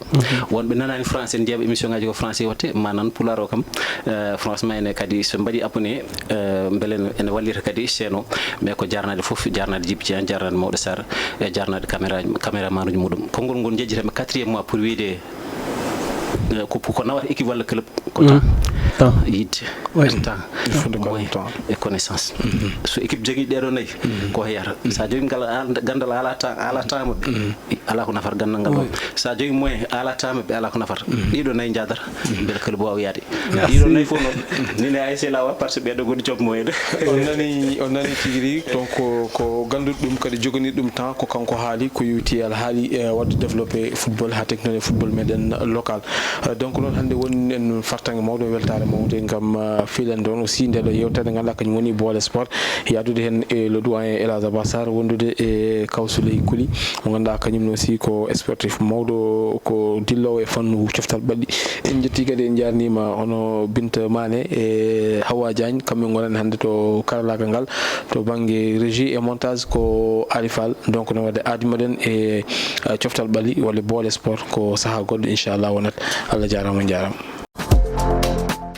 Wonɓe nanaani français ne jeeɓa émission ngaji ko français watte, ma nan pulaar o kam. Eh, franchement, ene kadi so mbaɗi abonné, eh, mbele ene, ene wallita kadi chaîne o. Mais ko jarnade fof, jarnade Djiby Dieng, jarnade Mawɗo Sarr, e jarnade caméra, caméraman uji muɗum. Konngol ngol jejjitami quatrième mois pour wiide, eh, ko, ko nawata équipe walla club, ko temps. Temps. Yidde. Ouais. Temps. Il faut de Moyen temps. Et connaissance. So équipe jogii ɗeɗo nayi, ko heyata. Sa jogii ngal a-, gandal ala temps, ala temps maɓɓe, ala ko nafata gandal ngal. Ouais. Sa jogii moyen, ala temps maɓɓe, ala ko nafata. Ɗiɗo nayi jadata, mbele club wawa yaade. Merci. Ɗiɗo nayi fof noon, nini A S C Lawa, parce que ɓeɗo goni job moyen de. On nani, on nani tigi rigi, donc ko, ko ganduɗo ɗum kadi jogani ɗum temps, ko kanko haali, ko yewti alhaali, eh, wadde développé football, ha teknone football meɗen local. Eh, donc noon hannde woni en fartaŋŋe mawɗo, weltaare mawde ngam, eh, fiilande on aussi nde ɗo yewtere nde ngannduɗaa kañum woni Boole Sport, yahdude heen e le doyen El Hadj Abass Sarr, wondude e Kaw Souley Kouly, mo ngannduɗaa kañum ne aussi ko sportif mawɗo, ko dilloowo e fannu coftal ɓalli. En njetti kadi, en njaarniima hono Binta Mané e Hawa Diagne, kamɓe ngonani hannde to karallaagal ngal, to bannge régie et montage ko Ali Fall. Donc, no waɗde aadi meɗen e, eh, coftal ɓalli walla Boole Sport ko sahaa goɗɗo, inchallah wonat. Allah jaaraama, on njaaraama.